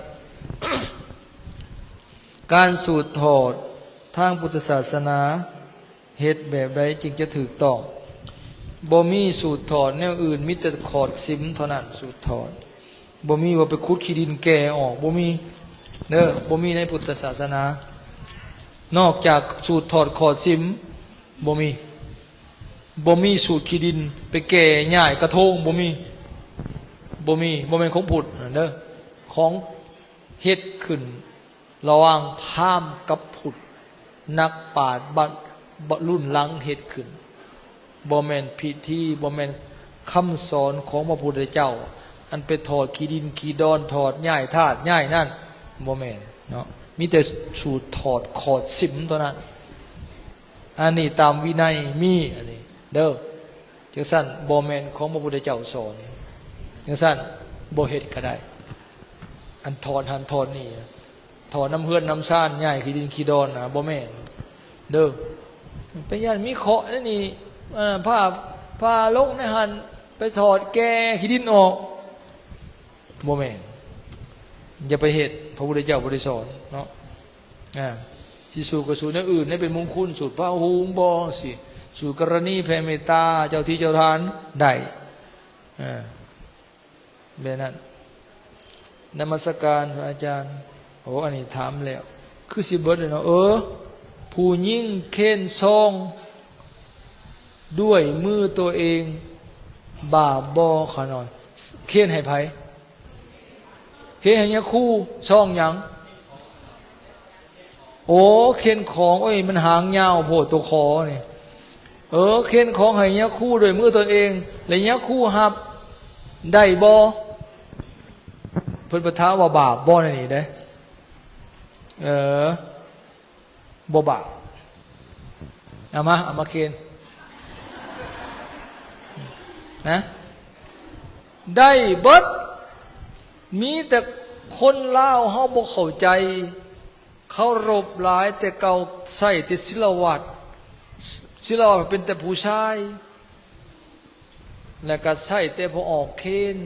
ການສູດຖອດທາງພຸດທະສາສະໜາ ເຮັດແບບໃດຈຶ່ງຈະຖືກຕ້ອງ? ບໍ່ມີສູດຖອດແນວອື່ນ ມີແຕ່ຂອດສິມເທົ່ານັ້ນສູດຖອດ. ບໍ່ມີວ່າໄປຂຸດຂີ້ດິນແກ່ອອກ ບໍ່ມີເດີ້ ບໍ່ມີໃນພຸດທະສາສະໜາ ນອກຈາກສູດຖອດຂອດສິມ ບໍ່ມີ ບໍ່ມີສູດຂີ້ດິນໄປແກ່ຍ້າຍກະໂທງ ບໍ່ມີ ບໍ່ມີ ບໍ່ແມ່ນຂອງພຸດນັ້ນເດີ້ ຂອງເຮັດຂຶ້ນ ລະຫວ່າງພາມກັບພຸດ ນັກປາດ ບະ ລຸ້ນຫຼັງເຮັດຂຶ້ນ ບໍ່ແມ່ນພິທີ ບໍ່ແມ່ນຄຳສອນຂອງພະພຸດທະເຈົ້າ ອັນໄປຖອດຂີ້ດິນຂີ້ດອນ ຖອດຍ້າຍທາດຍ້າຍນັ້ນ ບໍ່ແມ່ນເນາະ ມີແຕ່ສູດຖອດຂອດສິມເທົ່ານັ້ນ. ອັນນີ້ຕາມວິໄນມີ ອັນນີ້ເດີ້ ຈັ່ງຊັ້ນບໍ່ແມ່ນຂອງພະພຸດທະເຈົ້າສອນ ຈັ່ງຊັ້ນບໍ່ເຮັດກໍໄດ້ ອັນຖອນຫັ້ນຖອນນີ້ ຖອນນຳເຮືອນນຳຊານ ຍ້າຍຂີ້ດິນຂີ້ດອນນະ ບໍ່ແມ່ນເດີ້ ໄປຢ້ານມີເຄາະໃນນີ້ ເອີ ຜ້າ ຜ້າລົງໃນຫັ້ນ ໄປຖອດແກ່ຂີ້ດິນອອກ ບໍ່ແມ່ນ ຢ່າໄປເຮັດ ພະພຸດທະເຈົ້າບໍ່ໄດ້ສອນເນາະ. ອ່າ ຊິສູດກໍສູດແນວອື່ນໃຫ້ເປັນມຸງຄຸນ ສູດພະຫຸງບໍ ຊິສູດກໍລະນີແຜ່ເມດຕາເຈົ້າທີ່ເຈົ້າທານໄດ້ ອ່າ ແບບນັ້ນ. ນະມັດສະການພະອາຈານ. ໂອ້ ອັນນີ້ຖາມແລ້ວ ຄືຊິເບິດແລ້ວເນາະ. ເອີ ຜູ້ຍິງເຄນຊອງດ້ວຍມືຕົວເອງ ບາບບໍ່ຂະນ້ອຍ? ເຄນໃຫ້ໃຜ? ເຄນໃຫ້ຍາຄູ. ຊອງຫຍັງ? ໂອ້ ເຄນຂອງ. ໂອ້ຍ ມັນຫາງຍາວໂພດ ໂຕຂໍນີ້. ເອີ ເຄນຂອງໃຫ້ຍາຄູດ້ວຍມືຕົນເອງ ແລະ ຍາຄູຮັບໄດ້ບໍ່? ເພິ່ນປະຖາມວ່າບາບບໍ່ໃນນີ້ເດ້. ເອີ ບໍ່ບາບ. ເອົາມາ ເອົາມາເຄນນະ ໄດ້ເບິດ. ມີແຕ່ຄົນລາວເຮົາບໍ່ເຂົ້າໃຈ, ເຄົາລົບຫຼາຍແຕ່ເກົ່າ, ໃຊ້ແຕ່ສິລະວັດ, ສິລະວັດເປັນແຕ່ຜູ້ຊາຍ. ແລ້ວກໍໃຊ້ແຕ່ພໍ່ອອກເຄນ,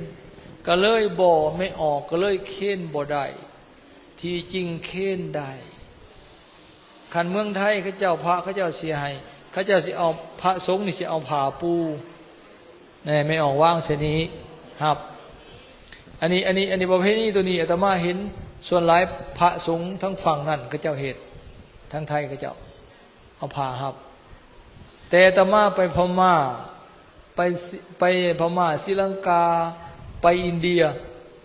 ກໍເລີຍບໍ່ ແມ່ອອກກໍເລີຍເຄນບໍ່ໄດ້, ທີ່ຈິງເຄນໄດ້. ຄັນເມືອງໄທເຂົາເຈົ້າ ພະເຂົາເຈົ້າຊິໃຫ້, ເຂົາເຈົ້າຊິເອົາ ພະສົງນີ້ຊິເອົາຜ້າປູ ແນ່ ແມ່ອອກວາງໃສ່ນີ້ຮັບ. ອັນນີ້ ອັນນີ້ ອັນນີ້ປະເພນີໂຕນີ້ອາດຕະມາເຫັນສ່ວນຫຼາຍພະສົງທາງຝັ່ງນັ້ນເຂົາເຈົ້າເຮັດ, ທາງໄທເຂົາເຈົ້າ ເອົາຜ້າຮັບ. ແຕ່ອາດຕະມາໄປພະມ້າ ໄປ ໄປພະມ້າ ສີລັງກາ ໄປອິນເດຍ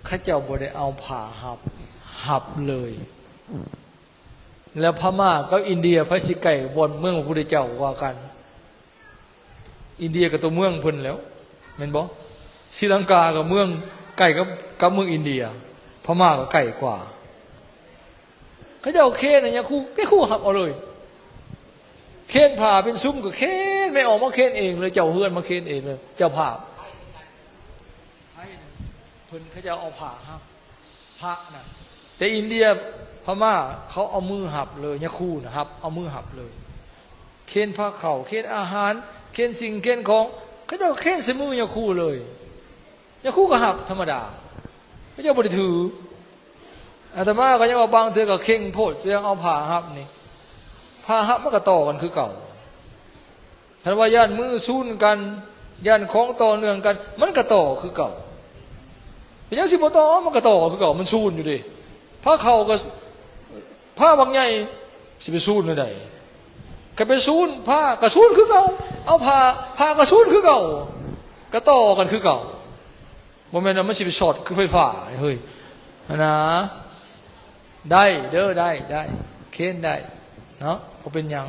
ເຂົາເຈົ້າບໍ່ໄດ້ເອົາຜ້າຮັບ ຮັບເລີຍ. ແລ້ວພະມ້າກັບອິນເດຍ ໃຜຊິໃກ້ບ່ອນເມືອງພະພຸດທະເຈົ້າກວ່າກັນ? ອິນເດຍກໍຕົວເມືອງເພິ່ນແລ້ວ ແມ່ນບໍ່? ສີລັງກາກໍເມືອງໃກ້ກັບ ກັບເມືອງອິນເດຍ, ພະມ້າກໍໃກ້ກວ່າ. ເຂົາເຈົ້າເຄນໃຫ້ຍາຄູ, ຍາຄູຮັບເອົາເລີຍ. ເຄນຜ້າເປັນຊຸມກໍເຄນ, ແມ່ອອກມາເຄນເອງເລີຍ, ເຈົ້າເຮືອນມາເຄນເອງເລີຍ, ເຈົ້າພາບ. ໄທນັ້ນ ເພິ່ນເຂົາເຈົ້າເອົາຜ້າຮັບພະນັ້ນ, ແຕ່ອິນເດຍ ພະມ້າ ເຂົາເອົາມືຮັບເລີຍ, ຍາຄູນະຮັບ ເອົາມືຮັບເລີຍ. ເຄນພາເຂົ້າ, ເຄນອາຫານ, ເຄນສິ່ງເຄນຂອງ, ເຂົາເຈົ້າເຄນໃສ່ມືຍາຄູເລີຍ. ຍາຄູກໍຮັບທຳມະດາ, ເຂົາເຈົ້າບໍ່ໄດ້ຖື. ອາດຕະມາກໍຍັງວ່າບາງເທື່ອກໍເຄັ່ງໂພດ, ຍັງເອົາຜ້າຮັບນີ້, ຜ້າຮັບມັນກໍຕໍ່ກັນຄືເກົ່າ. ຄັນວ່າຢ້ານມືຊູນກັນ, ຢ້ານຂອງຕໍ່ເນື່ອງກັນ, ມັນກໍຕໍ່ຄືເກົ່າ. ເປັນຫຍັງຊິບໍ່ຕໍ່? ມັນກໍຕໍ່ຄືເກົ່າ, ມັນຊູນຢູ່ເດ້. ພາເຂົ້າກໍ ພາບັກໃຫຍ່ ຊິໄປຊູນແນວໃດ? ກໍໄປຊູນ, ພາກໍຊູນຄືເກົ່າ, ເອົາ ພາ ພາກໍຊູນຄືເກົ່າ, ກໍຕໍ່ກັນຄືເກົ່າ. ບໍ່ແມ່ນວ່າມັນຊິໄປຊັອດຄືໄຟຟ້າເຮີ້ຍ ຫັ້ນນະ. ໄດ້ເດີ ໄດ້ ໄດ້ ເຄນໄດ້ເນາະ, ບໍ່ເປັນຫຍັງ,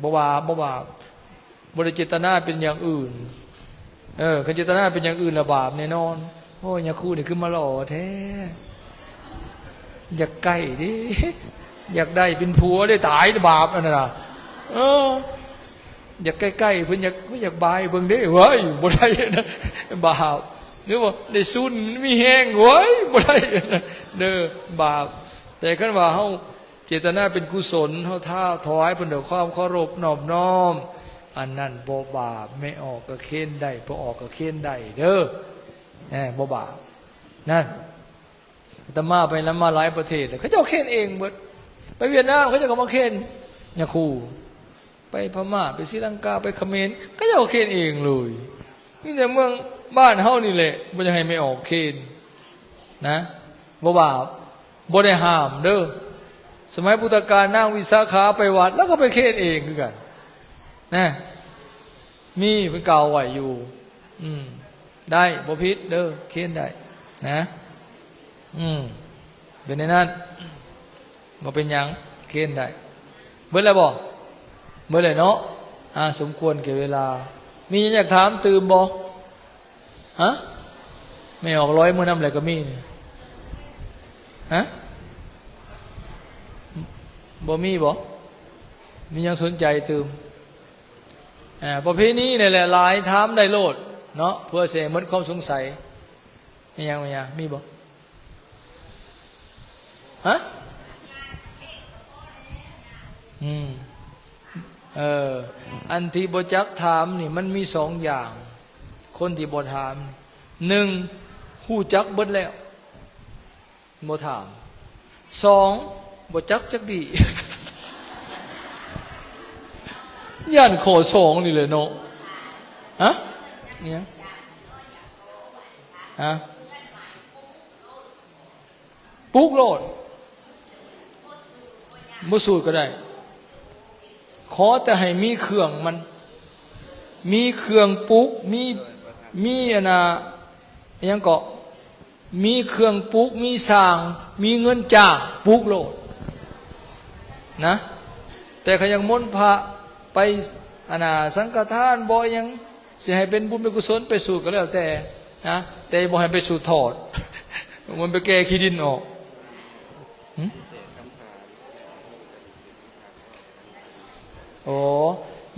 ບໍ່ບາບ ບໍ່ບາບ, ບໍ່ໄດ້ເຈດຕະນາເປັນຢ່າງອື່ນ. ເອີ ຄັນເຈດຕະນາເປັນຢ່າງອື່ນລະບາບແນ່ນອນ. ໂອ້ຍ ຍາຄູນີ້ຄືມາຫຼໍ່ແທ້, ຢາກໃກ້ເດ້, ຢາກໄດ້ເປັນຜົວເດ້, ຕາຍບາບອັນນັ້ນນະ. ເອີ ຢາກໃກ້ໆເພິ່ນ, ຢາກ ຢາກບາຍເບິ່ງເດ້. ເວີ້ຍ ບໍ່ໄດ້ ບາບ. ຫຼືວ່າໄດ້ຊູນ ມັນມີແຮງ ເວີ້ຍ ບໍ່ໄດ້ເດີ ບາບ. ແຕ່ຄັນວ່າເຮົາເຈດຕະນາເປັນກຸສົນ, ເຮົາຖວາຍເພິ່ນດ້ວຍຄວາມເຄົາລົບນອບນ້ອມ, ອັນນັ້ນບໍ່ບາບ. ແມ່ອອກກໍເຄນໄດ້, ພໍ່ອອກກໍເຄນໄດ້ເດີ, ແນ່ ບໍ່ບາບ. ນັ້ນ ອາດຕະມາໄປນຳມາຫຼາຍປະເທດແລ້ວ, ເຂົາເຈົ້າເຄນເອງເບິດ. ໄປຫວຽດນາມ ເຂົາເຈົ້າກໍມາເຄນຍາຄູ, ໄປພະມ້າ ໄປສີລັງກາ ໄປຂະເໝນ ເຂົາເຈົ້າເຄນເອງເລີຍ. ມີແຕ່ເມືອງບ້ານເຮົານີ້ແຫຼະ ບໍ່ຢາກໃຫ້ແມ່ອອກເຄນນະ, ບໍ່ບາບ, ບໍ່ໄດ້ຫ້າມເດີ. ສະໄໝພຸດທະການ ນາງວິສາຂາໄປວັດ ລາວກໍໄປເຄນເອງຄືກັນນະ. ມີ ເພິ່ນກ່າວໄວ້ຢູ່. ອືມ ໄດ້ ບໍ່ຜິດເດີ, ເຄນໄດ້ນະ. ອືມ ເປັນແນວນັ້ນ, ບໍ່ເປັນຫຍັງ, ເຄນໄດ້. ເບິດແລ້ວບໍ່? ເບິດແລ້ວເນາະ. ອາ ສົມຄວນແກ່ເວລາ. ມີຫຍັງຢາກຖາມຕື່ມບໍ່? ຮະ? ແມ່ອອກລອຍມື້ນຳແຫຼະກໍມີນີ້. ຮະ? ບໍ່ມີບໍ່? ມີຫຍັງສົນໃຈຕື່ມ? ອ່າ ປະເພນີນີ້ແຫຼະຫຼາຍ, ຖາມໄດ້ໂລດເນາະ ເພື່ອຊິໃຫ້ໝົດຄວາມສົງໄສ. ມີຫຍັງ ມີຫຍັງ ມີບໍ່? ຮະ? ອືມ ເອີ ອັນທີ່ບໍ່ຈັກຖາມນີ້ ມັນມີສອງຢ່າງ. ຄົນທີ່ບໍ່ຖາມ ໜຶ່ງ ຮູ້ຈັກເບິດແລ້ວ ບໍ່ຖາມ. ສອງ ບໍ່ຈັກຈັກດີ້. ຢ້ານຂໍ້ສອງນີ້ແຫຼະເນາະ. ຮະ? ອີຫຍັງ? ຮະ? ປຸກໂລດ. ບໍ່ສູດກໍໄດ້. ຂໍແຕ່ໃຫ້ມີເຄື່ອງມັນ ມີເຄື່ອງປຸກ ມີ ມີອັນນ່າ ອີຫຍັງເກາະ ມີເຄື່ອງປຸກ ມີສ້າງ ມີເງິນຈ້າງ ປຸກໂລດນະ. ແຕ່ຄັນຢາກມົນພະໄປ ອັນນ່າ ສັງຄະທານບໍ່ ອີຫຍັງ ຊິໃຫ້ເປັນບຸນເປັນກຸສົນໄປສູດກໍແລ້ວແຕ່ນະ ແຕ່ບໍ່ໃຫ້ໄປສູດຖອດ ມັນໄປແກ່ຂີ້ດິນອອກ. ຫຶ? ໂອ້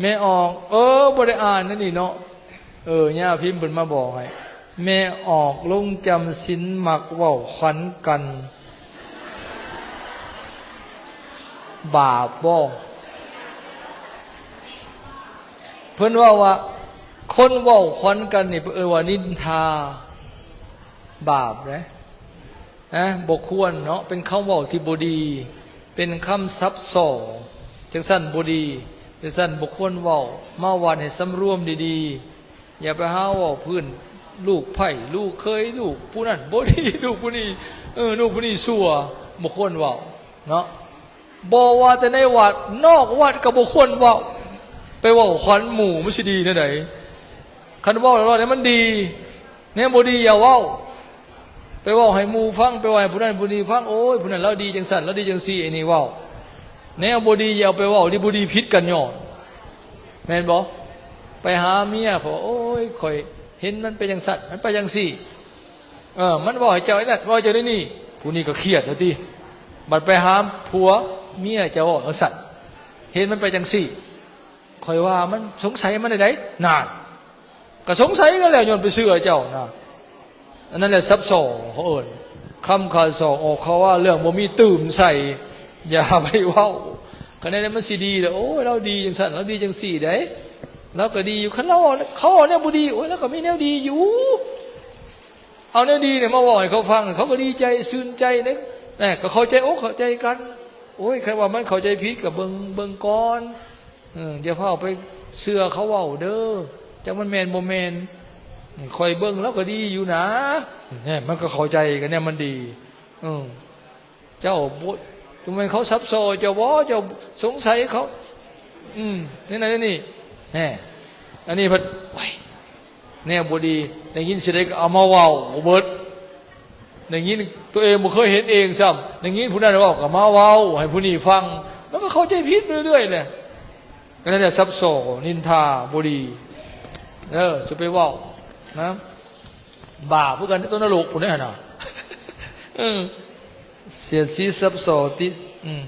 ແມ່ອອກ ເອີ ບໍ່ໄດ້ອ່ານແນວນີ້ເນາະ. ເອີ ຍ່າພິມເພິ່ນມາບອກໃຫ້ ແມ່ອອກລົງຈຳສິນມັກເວົ້າຂວັນກັນ ບາບບໍ່? ເພິ່ນເວົ້າວ່າ ຄົນເວົ້າຂວັນກັນນີ້ ເອີ້ນວ່ານິນທາ ບາບເດ້. ນະ ບໍ່ຄວນເນາະ ເປັນຄຳເວົ້າທີ່ບໍ່ດີ ເປັນຄຳສັບສໍ້ ຈັ່ງຊັ້ນບໍ່ດີ ຈັ່ງຊັ້ນບໍ່ຄວນເວົ້າ. ມາວັດໃຫ້ສຳລວມດີໆ ຢ່າໄປຫາເວົ້າພື້ນ ລູກໃພ້ ລູກເຂີຍ ລູກຜູ້ນັ້ນບໍ່ດີ ລູກຜູ້ນີ້ ເອີ ລູກຜູ້ນີ້ຊົ່ວ ບໍ່ຄວນເວົ້າເນາະ. ບໍ່ວ່າແຕ່ໃນວັດ ນອກວັດກໍບໍ່ຄວນເວົ້າ ໄປເວົ້າຂວັນໝູ່ ມັນຊິດີແນວໃດ? ຄັນເວົ້າແລ້ວໃຫ້ມັນດີ ແນວບໍ່ດີຢ່າເວົ້າ ໄປເວົ້າໃຫ້ໝູ່ຟັງ ໄປເວົ້າໃຫ້ຜູ້ນັ້ນຜູ້ນີ້ຟັງ ໂອ້ຍ ຜູ້ນັ້ນລາວດີຈັ່ງຊັ້ນ ລາວດີຈັ່ງຊີ້ ອັນນີ້ເວົ້າ ແນວບໍ່ດີຢ່າເອົາໄປເວົ້າ ດີບໍ່ດີຜິດກັນຍ້ອນ ແມ່ນບໍ່? ໄປຫາເມຍ ເພາະວ່າ ໂອ້ຍ ຂ້ອຍເຫັນມັນເປັນຈັ່ງຊັ້ນ ມັນໄປຈັ່ງຊີ້ ເອີ ມັນເວົ້າໃຫ້ເຈົ້າໄອ້ນັ້ນ ເວົ້າໃຫ້ເຈົ້າໄດ້ນີ້ ຜູ້ນີ້ກໍຄຽດແລ້ວຕິ. ບັດໄປຫາຜົວ ເມຍເຈົ້າເວົ້າຈັ່ງຊັ້ນ ເຫັນມັນໄປຈັ່ງຊີ້ ຂ້ອຍວ່າມັນສົງໄສມັນໄດ້ໃດ໋ ນັ້ນ ກໍສົງໄສກັນແລ້ວ ຍ້ອນໄປເຊື່ອເຈົ້ານະ. ອັນນັ້ນແຫຼະສັບສໍ້ ເຂົາເອີ້ນ ຄຳຂ້າສໍ້ອອກຄາວາ ເລື່ອງບໍ່ມີຕື່ມໃສ່ ຢ່າໄປເວົ້າ. ຄັນແນວໃດມັນຊິດີລະ ໂອ້ຍ ລາວດີຈັ່ງຊັ້ນ ລາວດີຈັ່ງຊີ້ໃດ໋ ລາວກໍດີຢູ່. ຄັນລາວ ເຂົາເວົ້າແນວບໍ່ດີ ໂອ້ຍ ລາວກໍມີແນວດີຢູ່. ເອົາແນວດີນີ້ມາເວົ້າໃຫ້ເຂົາຟັງ ເຂົາກໍດີໃຈຊື່ນໃຈເດ້ ນະ ກໍເຂົ້າໃຈອົກເຂົ້າໃຈກັນ. ໂອ້ຍ ຄັນວ່າມັນເຂົ້າໃຈຜິດກໍເບິ່ງ ເບິ່ງກ່ອນ ເອີ ຢ່າຟ້າວໄປເຊື່ອເຂົາເວົ້າເດີ ຈັກມັນແມ່ນບໍ່ແມ່ນ. ຂ້ອຍເບິ່ງລາວກໍດີຢູ່ນາ ແນ່ ມັນກໍເຂົ້າໃຈກັນແນ່ ມັນດີ ເອີ. ເຈົ້າບໍ່ ບໍ່ແມ່ນເຂົາສັບສໍ້ເຈົ້າບໍ? ເຈົ້າສົງໄສເຂົາ ອືມ ແນວນັ້ນແນວນີ້ ແນ່ ອັນນີ້ເພິ່ນ ໂອ້ຍ ແນວບໍ່ດີ ໄດ້ຍິນຊິໄດ້ກໍເອົາມາເວົ້າເບິດ ໄດ້ຍິນ ຕົວເອງບໍ່ເຄີຍເຫັນເອງຊ້ຳ ໄດ້ຍິນຜູ້ນັ້ນເວົ້າກໍມາເວົ້າໃຫ້ຜູ້ນີ້ຟັງ ມັນກໍເຂົ້າໃຈຜິດໄປເລື້ອຍໆແຫຼະ. ກໍນັ້ນແຫຼະ ສັບສໍ້ ນິນທາບໍ່ດີ ເອີ ຊິໄປເວົ້ານະ ບາບຄືກັນ ໃນຕົກນະລົກພຸ້ນເດ້ຫັ້ນນະ ເອີ ສຽດສີສັບສໍ້ຕິ ອືມ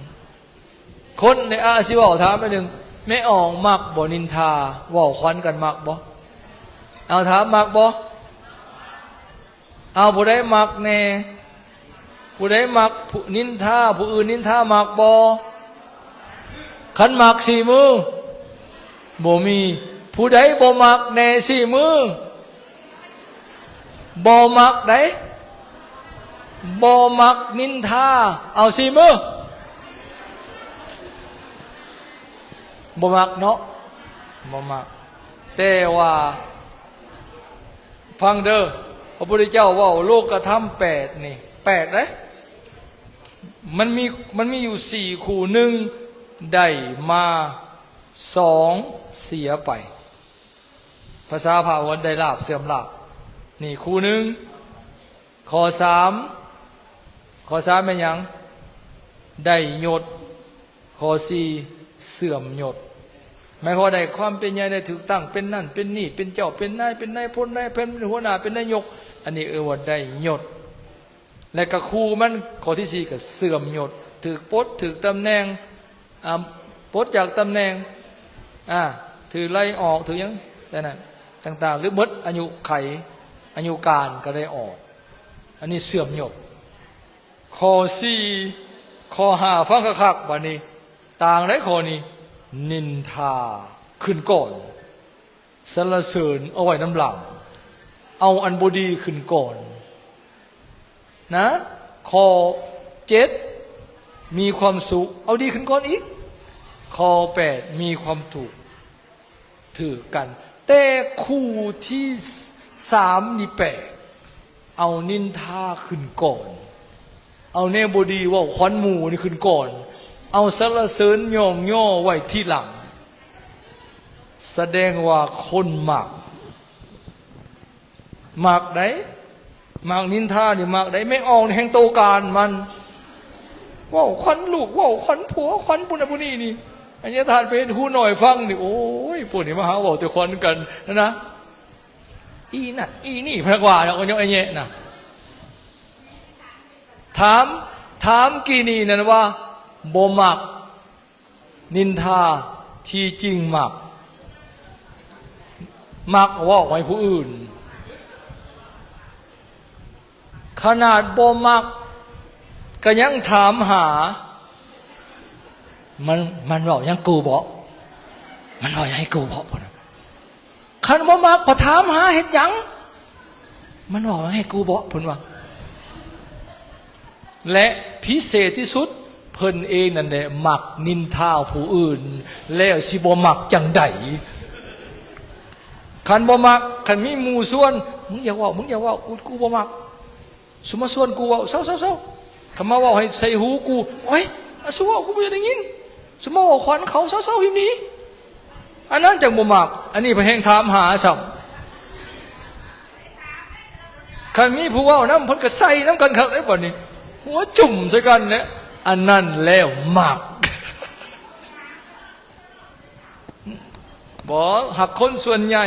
ຄົນໃນອາຊີເວົ້າ ຖາມໜ້ອຍໜຶ່ງ ແມ່ອອກມັກບໍ່ນິນທາ ເວົ້າຂວັນກັນມັກບໍ່? ເອົາ ຖາມມັກບໍ່? ເອົາ ຜູ້ໃດມັກແນ່? ຜູ້ໃດມັກຜູ້ນິນທາ ຜູ້ອື່ນນິນທາ ມັກບໍ່? ຄັນມັກຊີ້ມື ບໍ່ມີ. ຜູ້ໃດບໍ່ມັກແນ່ ຊີ້ມື? ບໍ່ມັກໃດ໋ ບໍ່ມັກນິນທາ ເອົາ ຊີ້ມື. ບໍ່ມັກເນາະ ບໍ່ມັກ ແຕ່ວ່າ ຟັງເດີ ພະພຸດທະເຈົ້າເວົ້າໂລກະທຳແປດນີ້ ແປກເດ້ ມັນມີ ມັນມີຢູ່ສີ່ຄູ່ ໜຶ່ງ ໄດ້ມາ ສອງ ເສຍໄປ ພາສາພະວ່າໄດ້ລາບເສື່ອມລາບ ນີ້ຄູ່ໜຶ່ງ. ຂໍ້ສາມ ຂໍ້ສາມແມ່ນຫຍັງ? ໄດ້ຍົດ. ຂໍ້ສີ່ ເສື່ອມຍົດ ໝາຍຄວາມວ່າໄດ້ຄວາມເປັນໃຫຍ່ ໄດ້ຖືກຕັ້ງເປັນນັ້ນເປັນນີ້ ເປັນເຈົ້າເປັນນາຍ ເປັນນາຍພົນນາຍພັນ ເປັນຫົວໜ້າ ເປັນນາຍົກ ອັນນີ້ເອີ້ນວ່າໄດ້ຍົດ. ແລະກະຄູ່ມັນ ຂໍ້ທີສີ່ ກະເສື່ອມຍົດ ຖືກປົດ ຖືກຕຳແໜ່ງ ອ່າ ປົດຈາກຕຳແໜ່ງ ອ່າ ຖືກໄລ່ອອກ ຖືກຫຍັງ ແຕ່ນັ້ນຕ່າງໆ ຫຼືໝົດອາຍຸໄຂ ອາຍຸການກະໄດ້ອອກ ອັນນີ້ເສື່ອມຍົດ. ຂໍ້ສີ່ ຂໍ້ຫ້າ ຟັງຄັກໆ ບາດນີ້ ຕ່າງໃດ໋ຂໍ້ນີ້ ນິນທາຂຶ້ນກ່ອນ ສັນລະເສີນເອົາໄວ້ນຳຫຼັງ ເອົາອັນບໍ່ດີຂຶ້ນກ່ອນນະ. ຂໍ້ເຈັດ ມີຄວາມສຸກ ເອົາດີຂຶ້ນກ່ອນອີກ. ຂໍ້ແປດ ມີຄວາມທຸກ ຖືກກັນ ແຕ່ຄູ່ທີສາມນີ້ແປກ ເອົານິນທາຂຶ້ນກ່ອນ ເອົາແນວບໍ່ດີເວົ້າຂວັນໝູ່ນີ້ຂຶ້ນກ່ອນ ເອົາສັນລະເສີນຍ້ອງຍໍໄວ້ທີຫຼັງ. ສະແດງວ່າຄົນມັກ ມັກໄດ໋ ມັກນິນທານີ້ມັກໄດ໋. ແມ່ອອງນີ້ແຮ່ງໂຕການມັນ ເວົ້າຂວັນລູກ ເວົ້າຂວັນຜົວ ຂວັນຜູ້ນັ້ນຜູ້ນີ້ນີ້. ອັນນີ້ທ່ານໄປເຮັດຫູໜ້ອຍຟັງນີ້ ໂອ້ຍ ພວກນີ້ມາຫາເວົ້າແຕ່ຂວັນກັນນະ ອີນັ້ນອີນີ້ ເພິ່ນວ່າເນາະ ກໍຍັງໄອ້ແຍະນະ. ຖາມ ຖາມກີ້ນີ້ນັ້ນວ່າບໍ່ມັກ ນິນທາ ທີ່ຈິງມັກ ມັກເວົ້າໃຫ້ຜູ້ອື່ນ ຂະໜາດບໍ່ມັກກໍຍັງຖາມຫາ ມັນ ມັນເວົ້າຫຍັງກູເບາະ ມັນເວົ້າຫຍັງໃຫ້ກູເບາະ ພຸ້ນນະ. ຄັນບໍ່ມັກ ພະຖາມຫາເຮັດຫຍັງ? ມັນເວົ້າໃຫ້ກູເບາະ ເພິ່ນວ່າ. ແລະ ພິເສດທີ່ສຸດ ເພິ່ນເອງນັ້ນແຫຼະມັກນິນທາຜູ້ອື່ນ ແລ້ວຊິບໍ່ມັກຈັ່ງໃດ? ຄັນບໍ່ມັກ ຄັນມີໝູ່ຊວນ ມຶງຢ່າເວົ້າ ມຶງຢ່າເວົ້າ ກູ ກູບໍ່ມັກ. ສຸມມາຊວນກູເວົ້າ ເຊົາໆໆ ຄຳມາເວົ້າໃຫ້ໃສ່ຫູກູ ໂອ້ຍ ອາ ສຸມມາເວົ້າ ກູບໍ່ຢາກໄດ້ຍິນ ສຸມມາເວົ້າຂວັນເຂົາ ເຊົາໆ ຫິມໜີ ອັນນັ້ນຈັ່ງບໍ່ມັກ. ອັນນີ້ພະແຮ່ງຖາມຫາຊ້ຳ ຄັນມີຜູ້ເວົ້ານຳ ເພິ່ນກໍໃສ່ນຳກັນຄັກເດ້ ບັດນີ້ຫົວຈຸ້ມໃສ່ກັນແຫຼະ ອັນນັ້ນແລ້ວມັກ. ບໍ່ ຫາກຄົນສ່ວນໃຫຍ່